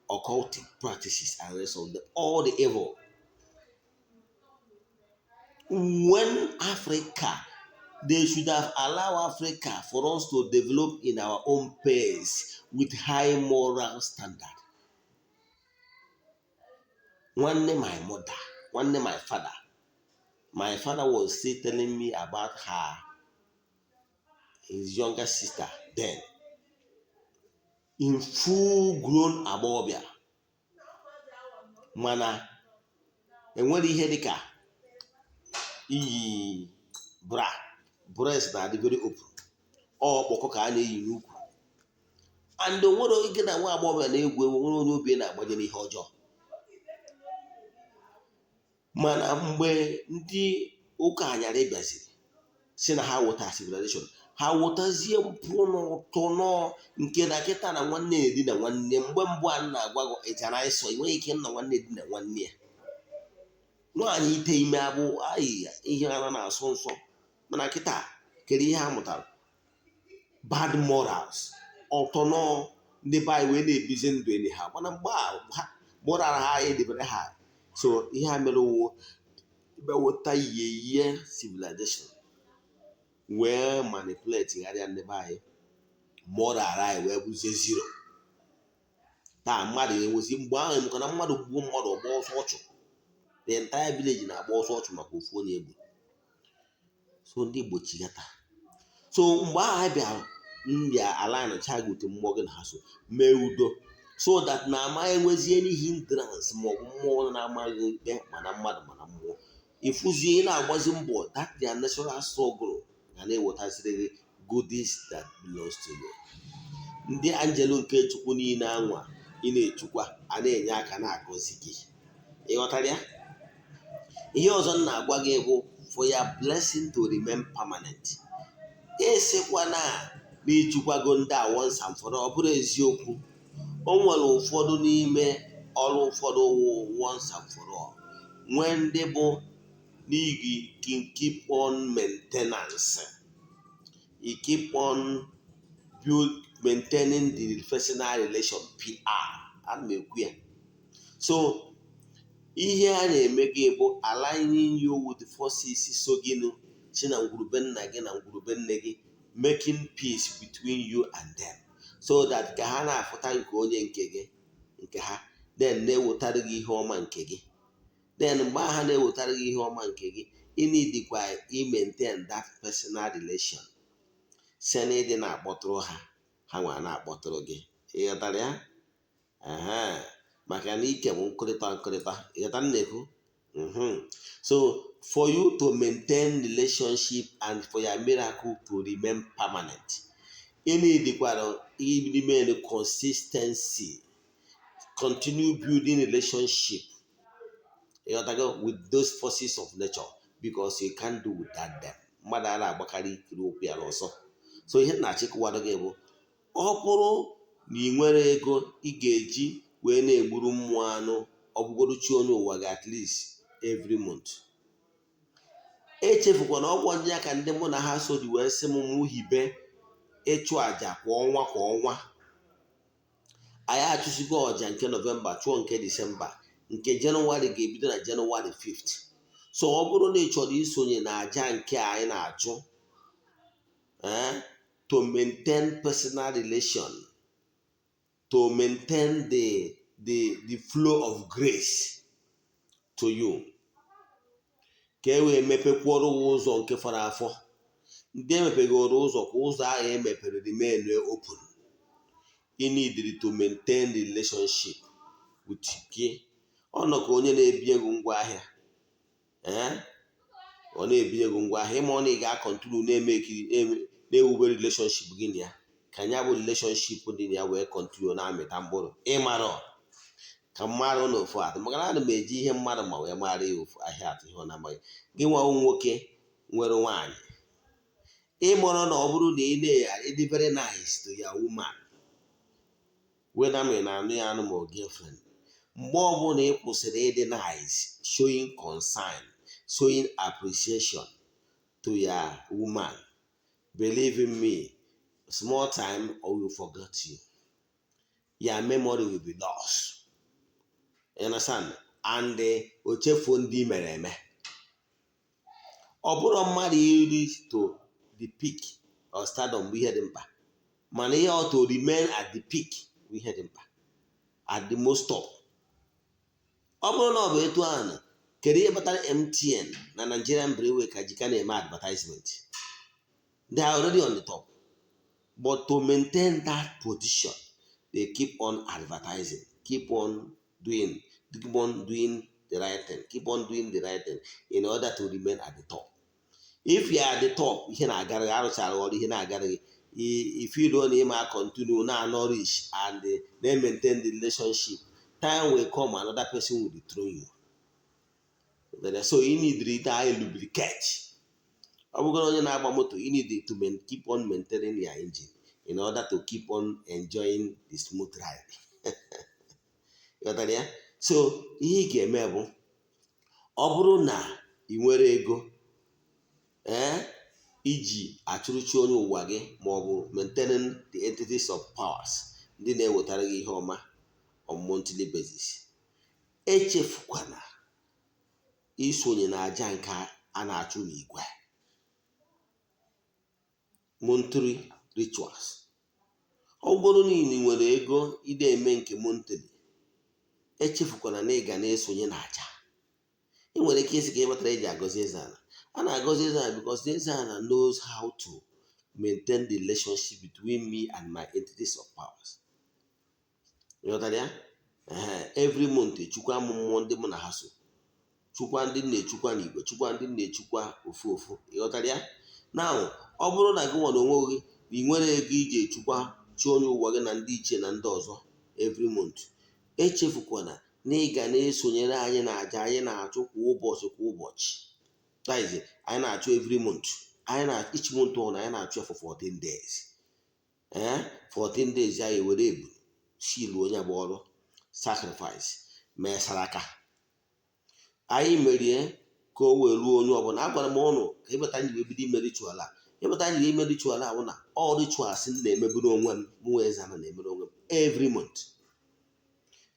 occultic practices and rest of the, all the evil. When Africa, they should have allowed Africa for us to develop in our own pace with high moral standard. Nwanne my mother, nwanne my father was still telling me about her, his younger sister then, in full grown agbọghọbịa, mana enwere ihe dịka iyi bra, breast na-adị very open, ọkpọkọ ka a na-eyi n'ukwu, and onwere oge na nwa agbọghọbịa na-egwu egwu, nwere onye obi na-agbaje n'ihe ọjọọ. Mana mgbe ndị ụka anyarị bịaziri si na ha wụta civilization, ha wụtazie mpụ n'ụtọ nọ nke na kịta na nwanne edina nwanne. Mgbe mbụ a na-agwa gị ịchara ịsọ, ị nweghị ike nna nwanne edina nwanne ya nwaanyị ite ime abụ ayị ihe a na-asọ nsọ. Mana kịta kedu ihe ha mụtara? Bad morals, ọtọ nọ ndị be anyị wee na-ebizi ndụ enyi ha. Mana mgbe a moral ha edebere ha, so ihe a mere wụ weta yeye civilization wee manipulate gharịa ndị be anyị moral anyị wee bụzie zero. Taa mmadụ enwezi mgbe ahụ maka na mmadụ gbuo mmadụ, ọgba ọsọ ọchụ, the entire village na-agba ọsọ ọchụ maka ofu onye egbu. So ndị Igbo chigata. So mgbe ahụ anyị bịara mbịa align cha gị ute mmụọ gị na ha so mee udo, so that na ama enwezie any hindrance maọbụ mmụọ na-amaghị ikpe, mana mmadụ mana mmụọ ịfụzie ị na-agbazi mbọ, that their natural struggle ga na-ewetaziri gị goodies that belongs to you. Ndị angel nke Chukwu niile anwa ị na-echukwa a na-enye aka na-agọzi gị. Ịghọtara ya? Ihe ọzọ m na-agwa gị bụ, for your blessing to remain permanent, ịsịkwa na ịchụkwago ndị a once and for all, ọ bụrụ eziokwu. O nwere ụfọdụ n'ime ọrụ ụfọdụ wụ once and for all, nwee ndị bụ n'ihi keep on maintenance, you keep on build, maintaining the personal relation, PR ana m ekwu ya. So ihe a na-eme gị bụ aligning you with the forces so gị nụ si na ngwurube nna gị na ngwurube nne gị, making peace between you and them. so that ka ha na-afụta gị ka onye nke gị, nke ha, then na-ewetara gị ihe ọma nke gị. Then mgbe ha na-ewetara gị ihe ọma nke gị, ị needikwa i maintain that personal relation site na ịdị na-akpọtụrụ ha, ha nwa na-akpọtụrụ gị. Ịghọtara ya? Ehe, maka na ike bụ nkụrịta nkụrịta. Ịghọta m na-ekwu? So for you to maintain relationship and for your miracle to remain permanent, ị needikwara remain consistency, continue building relationship, ịghọtago, with those forces of nature, because you can't do without them. Mmadụ a na-agbakarị ikiri ụkwụ ya n'ọsọ. So ihe m na-achịkọwara gị bụ, ọ bụrụ na ị nwere ego ị ga-eji wee na-egburu mmụọ anụ, ọ bụgoro chi onye ụwa gị at least every month, echefukwana ọgwọ ndị ya ka ndị mụ na ha so ji wee sị m mụ hibe ịchụ àjà kwa ọnwa kwa ọnwa. Anyị achụsigo ọjà nke Nọvemba, chụọ nke Disemba, nke Jenụwarị ga-ebido na Jenụwarị 5th. So ọ bụrụ na ị chọrọ isonye na àjà nke anyị na-achụ to maintain personal relation, to maintain the flow of grace to you, ka e wee mepekwuoro gị ụzọ nke fọrọ afọ, ndị emepegoro ụzọ, ka ụzọ ahụ emepere remain open, you need to maintain the relationship with gị. Ọ nọ ka onye na-ebi ego ngwa ahịa, ee, ọ na-ebi ego ngwa ahịa, ịma ọ na ị ga-acontinue na-eme ekiri, na-ewube relationship gị na ya, ka ya bụ relationship dị na ya wee continue na-amịta mkpụrụ. Ịmara ka mmadụ na ofu atụ, maka na ana m eji ihe mmadụ ma wee mara ya ofu ahịa atụ ihe ọ na-amaghị. Gị nwa nwoke nwere nwaanyị, ịmụrụ na ọ bụrụ na ị na-ịdị very nice to your woman, whether ma ị na-anụ ya anụ ma ọ girlfriend, mgbe ọbụla ị kwụsịrị ịdị nice, showing concern, showing appreciation to your woman, believe in me, small time or will forget you. Your memory will be lost, you understand? And o chefuo ndị mere eme. Ọ bụrụ mmadụ iri to the peak of stardom bụ ihe dị mkpa, mana ihe ọ to remain at the peak bụ ihe dị mkpa, at the most top. Ọ bụrụ na ọ bụ etu ahụ, kedu ihe kpatara MTN na Nigerian Brewery ka jika na-eme advertisement? They are already on the top, but to maintain that position, they keep on advertising, keep on doing the right thing, keep on doing the right thing in order to remain at the top. If you are at the top, ihe na-agara gị, arụchara ọrụ, ihe na-agara gị, if you don't ịma continue na nourish and na maintain the relationship, time will come, another person will dethrone you. So you need to lubricate. Ọ bụgoro onye na-agba moto, you need to keep on maintaining your engine in order to keep on enjoying the smooth ride. Ghọtara ya? So ihe ị ga-eme bụ, ọ bụrụ na ị nwere ego ee iji achụrụchi onye ụwa gị, ma ọ bụ maintaining the entities of powers ndị na-ewetara gị ihe ọma on monthly basis, echefukwana isonye na aja nke a na-achụ n'igwe, monthly rituals. Ọ bụrụ na ị nwere ego ide eme nke monthly, echefukwana na ị ga na-esonye na aja. Ị nwere ike isi ka ị kpatara eji agọzi eze ala. A na-agọzi eze ala because eze ala knows how to maintain the relationship between me and my entities of powers. Ịghọtara ya? Ee, every month echukwa m mmụọ ndị mụ na ha so, chukwa ndị na-echukwa n'igwe, chukwa ndị na-echukwa ofu ofu. Ịghọtara ya? Now, ọ bụrụ na gị nwere onwe gị na ị nwere ego iji echukwa chi onye ụwa gị na ndị ichie na ndị ọzọ every month, echefukwana na ị ga na-esonyere anyị na aja anyị na-achụ kwa ụbọchị kwa ụbọchị. That is, anyị na-achụ every month, anyị na each month ọbụla anyị na-achụ ya for 14 days. Ee, 14 days anyị were ebu shilu onye bụ ọrụ sacrifice mee saraka anyị merie ka o wee ruo onye ọbụla. Agwara m ụnụ ka ịbata anyị wee bido ime ritual a. Ịbata anyị wee ime ritual a bụ na ọ rituals m na-emeburu onwe m, mụ eze ana na-emere onwe m every month.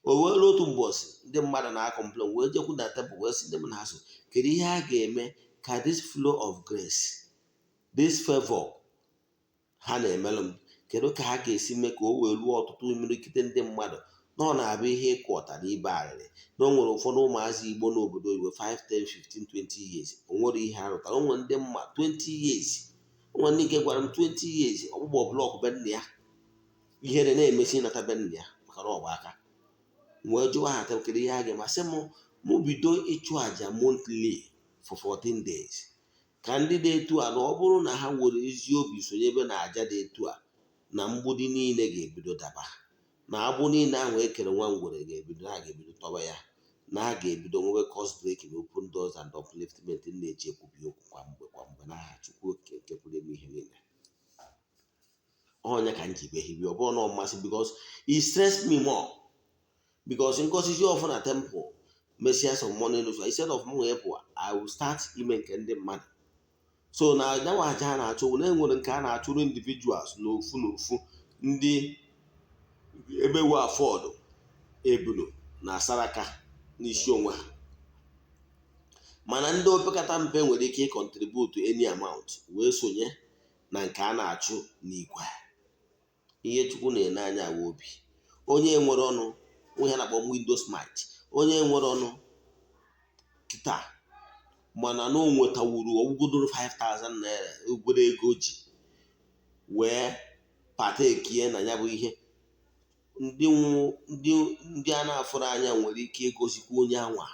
O wee ruo otu mbọsị, ndị mmadụ na-acomplain, wee jekwu na temple, wee sị ndị m na ha so, kedu ihe a ga-eme ka this flow of grace, this favor ha na-emelụ m, Kedu ka ha ga-esi mee ka o wee ruo ọtụtụ imirikite ndị mmadụ na ọ na-abụ ihe ịkụ ọta na ibe arịrị na o nwere ụfọdụ ụmụazị Igbo n'obodo oyibo 5, 10, 15, 20 years, o nwere ihe ha rụtara. O nwere ndị mma 20 years, o nwere ndị nke gwara m 20 years ọgbụgbọ block be nna ya, ihere na-emesi ịnata be nna ya maka na ọgba aka. Wee jụwa ha, kedu ihe a ga-eme? Sị m mụ bido ịchụ àjà monthly for 14 days, ka ndị dị etu a, na ọ bụrụ na ha nwere ezi obi sonyebe na àjà dị etu a, na mgbidi niile ga-ebido daba, na agbụ niile ahụ ekere nwa ngwere ga-ebido, ha ga-ebido tọba ya, na a ga-ebido nwebe curse breaking, open doors and upliftment na-eji ekwubi okwu kwa mgbe kwa mgbe n'aha Chukwu Okike nke pụrụ ime ihe niile. Ọnya ka m ji behibi. Ọ bụrụ na ọ mmasị, because it stress me more, because ngozizi ọfụ na temple mesịa some money ritual, instead of m wee pụọ, I will start ime nke ndị mmadụ. So na nyawa aja a na-achụ, na enwere nke a na-achụrụ individuals n'ofu n'ofu, ndị ebe we afford ebulu na saraka n'isi onwe ha, mana ndị opekata mpe nwere ike ịcontribute any amount wee sonye na nke a na-achụ n'igwe. Ihe Chukwu na-ene anya wa obi onye nwere ọnụ, onye na-akpọ window smart, onye nwere ọnụ kịta, mana na o nwetawuru ọgwụgodoro 5000 naira obere ego ji wee patekie na ya bụ ihe. Ndị a na-afụrụ anya nwere ike ịgozikwa onye anwa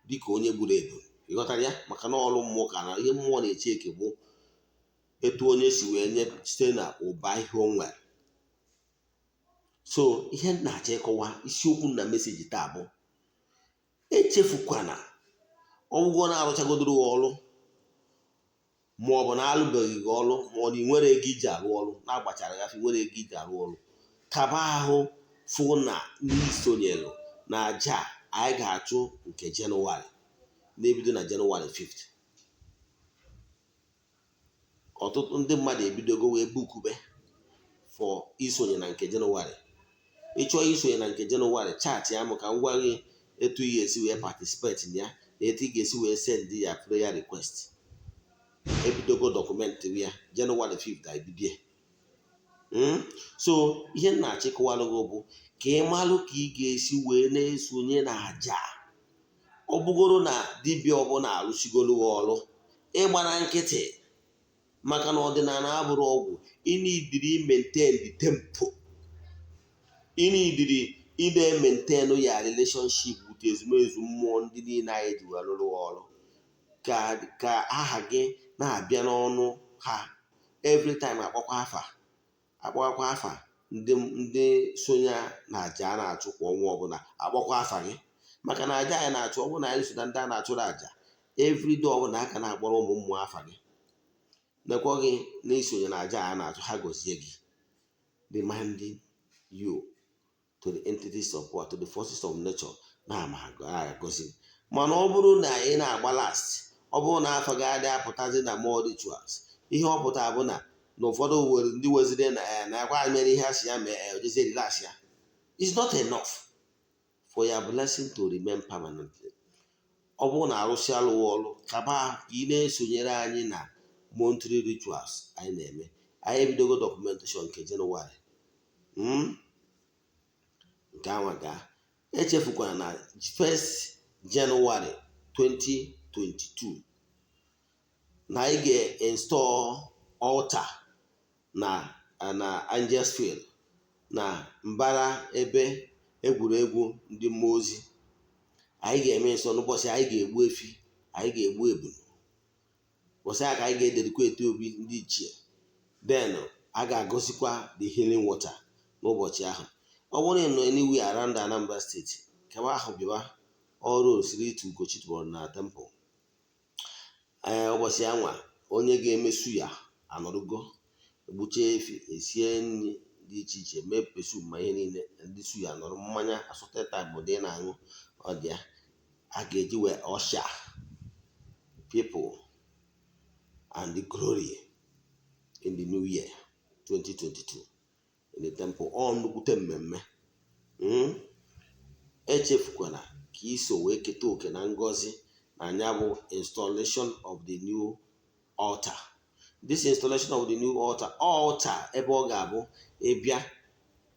dịka onye gburu ebu. Ịghọtara ya? Maka na ọrụ mmụọ ka na ihe mmụọ na-eche eke bụ etu onye si wee nye site na ụba ihe o nwere. So ihe m na-achọ ịkọwa, isiokwu na message taa bụ: echefukwana ọgwụgwọ na-arụchagodoro gị ọrụ, ma ọ bụ na alụbeghị gị ọrụ, ma ọ na ị nwere ego iji arụ ọrụ, na-agbachara gafe nwere ego iji arụ ọrụ, kaba ahụ fụ na n'isonyelu na aja anyị ga-achụ nke Jenụwarị na-ebido na Jenụwarị 5th. Ọtụtụ ndị mmadụ ebidogo wee bookube for isonye na nke Jenụwarị. Ịchọọ isonye na nke Jenụwarị, chat ya mụ ka m gwa gị etu ị ga-esi wee participate na ya na etu ị ga-esi wee send ya prayer request. Ebidogo document ya, Jenụwarị 5th ebidie. So ihe m na-achịkọwalụ gị bụ ka ị malụ ka ị ga-esi wee na-esonye na aja. Ọ bụgoro na dibịa ọbụla arụsigoro gị ọrụ, ịgbara nkịtị, maka na ọdịnala abụrụ ọgwụ. Ịnidiri maintain the tempo, ịnidiri ide maintain ya relationship with ezumezu mmụọ ndị niile anyị ji wee rụrụ ọrụ, ka aha gị na-abịa n'ọnụ ha every time. Akpọkwa afa, akpọkwa afa ndị sonye na aja a na-achụ kwa ọnwa ọbụla, akpọkwa afa gị, maka na aja anyị na-achụ, ọ bụrụ na anyị so na ndị a na-achụrụ aja, everyday ọbụla aka na-akpọrọ ụmụ mmụọ afa gị, nekwa gị na isonye na aja a na-achụ, ha gọzie gị, reminding you to the entities of power, to the forces of nature, na-ama agọzi. Mana ọ bụrụ na ị na-agba last, ọ bụrụ na afọ gị adịghị apụtazi na more rituals, ihe ọ pụtara bụ na na ụfọdụ were ndị weziri na ya na akwa mere ihe asị ya mee, ojezie relax ya. It's not enough for your blessing to remain permanently. Ọ bụrụ na arụsị alụghị ọrụ, kaba ahụ ka ị na-esonyere anyị na monthly rituals anyị na-eme. Anyị ebidogo documentation nke Jenụwarị nke anwa gaa. Echefukwana na 1st Jenụwarị 2022 na anyị ga-install altar na Angels Field, na mbara ebe egwuregwu ndị mmụọ ozi. Anyị ga-eme nsọ n'ụbọchị anyị ga-egbu efi, anyị ga-egbu ebulu. Ụbọchị a ka anyị ga-ededicate obi ndị ichie, then a ga-agọzikwa the healing water n'ụbọchị ahụ. Ọ bụrụ na ị nọ anywhere around Anambra State, kaba ahụ bịawa ọrụ osiri to Ugochi na temple. Ee, ụbọchị anwa, onye ga-eme suya anọrụgo, egbucha efi, esie nri dị iche iche, mee pepper soup, ma ihe niile. Ndị suya nọrọ, mmanya assorted type dị na-aṅụ ọ dị ya. A ga-eji wee usher people and the glory in the new year 2022 in the temple. Ọ nnukwute mmemme. Echefukwana ka iso wee keta oke na ngọzi na ya bụ installation of the new altar. This installation of the new altar, altar ebe ọ ga-abụ ịbịa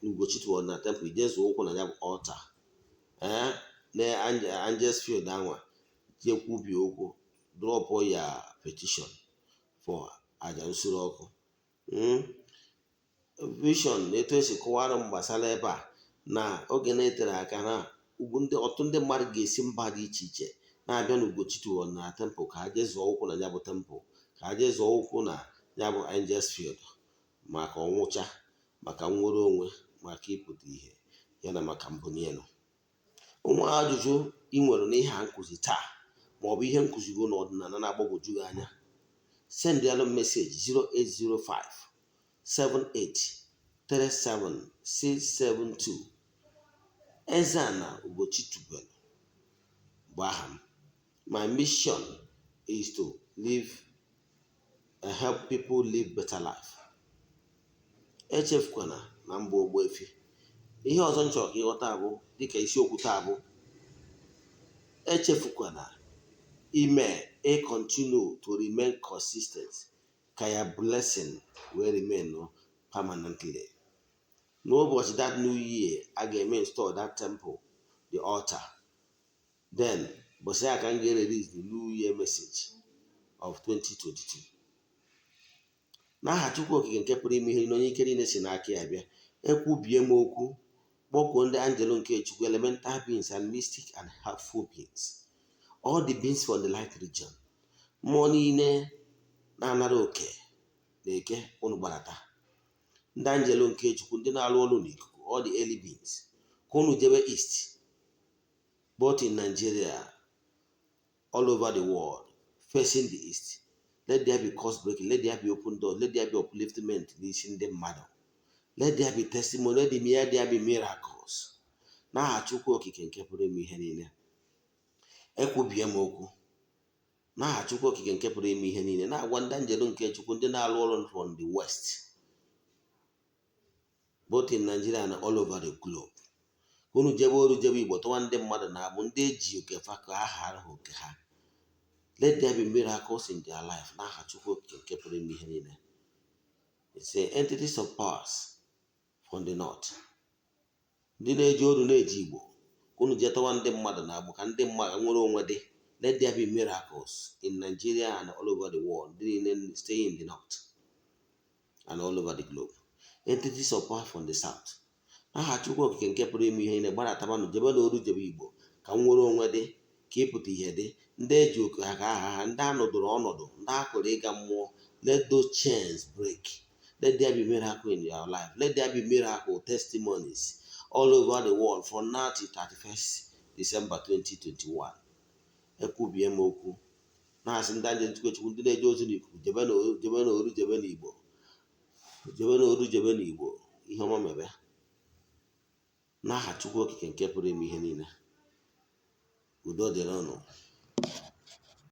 n'Ugochi na temple, ije zụọ ụkwụ na ya bụ altar, ee, na Angels Field anwa, jee kwubie okwu, drop ya petition for aja nsure ọkụ. Vision na etu esi kọwara m gbasara ebe a na oge na-etere aka na ugwu, ndị ọtụtụ ndị mmadụ ga-esi mba dị iche iche na-abịa n'Ugochi na temple ka ha jee zụọ ụkwụ na ya bụ temple, ka ha jee zụọ ụkwụ na ya bụ Angels Field, maka ọnwụcha, maka nnwere onwe, maka ịpụta ihe ya na maka mbuli elu. Ụmụ ajụjụ ị nwere n'ihe a nkụzi taa, maọbụ ihe nkụzigo n'ọdịnala na-agbagwoju gị anya, sendịalụ m message 0805 78 37 672. Eze-Ana Ugochi tubelu bụ aha m. My mission is to live and help people live better life. Echefukwana na mba Ogbuefi. Ihe ọzọ m chọrọ ka ịghọta bụ, dịka isiokwu taa bụ, echefukwana ime a continue to remain consistent ka ya blessing wee remain permanently. N'ụbọchị that new year a ga-eme install that temple, the altar, then bọsị ya ka m ga-release the new year message of 2022. N'aha Chukwu Okike nke pụrụ ime ihe niile, onye ike niile si n'aka ya bịa, ekwubie m okwu, kpọkuo ndị angel nke Chukwu, elemental beings and mystic and helpful beings, all the beings from the light region, mmụọ niile na-anara oke na eke, unu gbarata. Ndị angel nke Chukwu, ndị na-alụ ọrụ n'ikuku, all the early beings, ka unu jebe east, both in Nigeria, all over the world, facing the east. Let there be curse breaking, let there be open doors, let there be upliftment n'isi ndị mmadụ, let there be testimony, let there be miracles. N'aha Chukwu Okike nke pụrụ ime ihe niile, ekwubie m okwu. N'aha Chukwu Okike nke pụrụ ime ihe niile, na-agwa ndị angel nke Chukwu, ndị na-alụ ọrụ from the west, both in Nigeria and all over the globe, unu jebe oru, jebe Igbo, tụwa ndị mmadụ na-abụ ndị eji oke fa ka ha ghara ha oke ha. Let there be miracles in their life. N'aha Chukwu Okike nke pụrụ ime ihe niile, it's a entities of powers from the north, ndị na-eji oru na-eji Igbo, ka unu jee tọwa ndị mmadụ na-agbụ, ka ndị mmadụ nwere onwe dị. Let there be miracles in Nigeria and all over the world, ndị niile stay in the north and all over the globe. Entities of power from the south, n'aha Chukwu Okike nke pụrụ ime ihe niile, gbadatabanụ, jebe n'oru, jebe Igbo, ka m nwere onwe dị, ka ịpụta ihe dị. Ndị eji oke ha ka aha ha, ndị anọdụrụ ọnọdụ, ndị akụrụ ịga mmụọ, let those chains break. Let there be miracle in your life. Let there be miracle testimonies all over the world from now till 31st December 2021. Ekwubie m okwu, na-asị ndị angel Chukwu, ndị na-eje ozi n'ikuku, jebe n'oru, jebe n'Igbo, jebe n'oru, jebe n'Igbo, ihe ọma mebe. N'aha Chukwu Okike nke pụrụ ime ihe niile, udo dịrị ụnụ.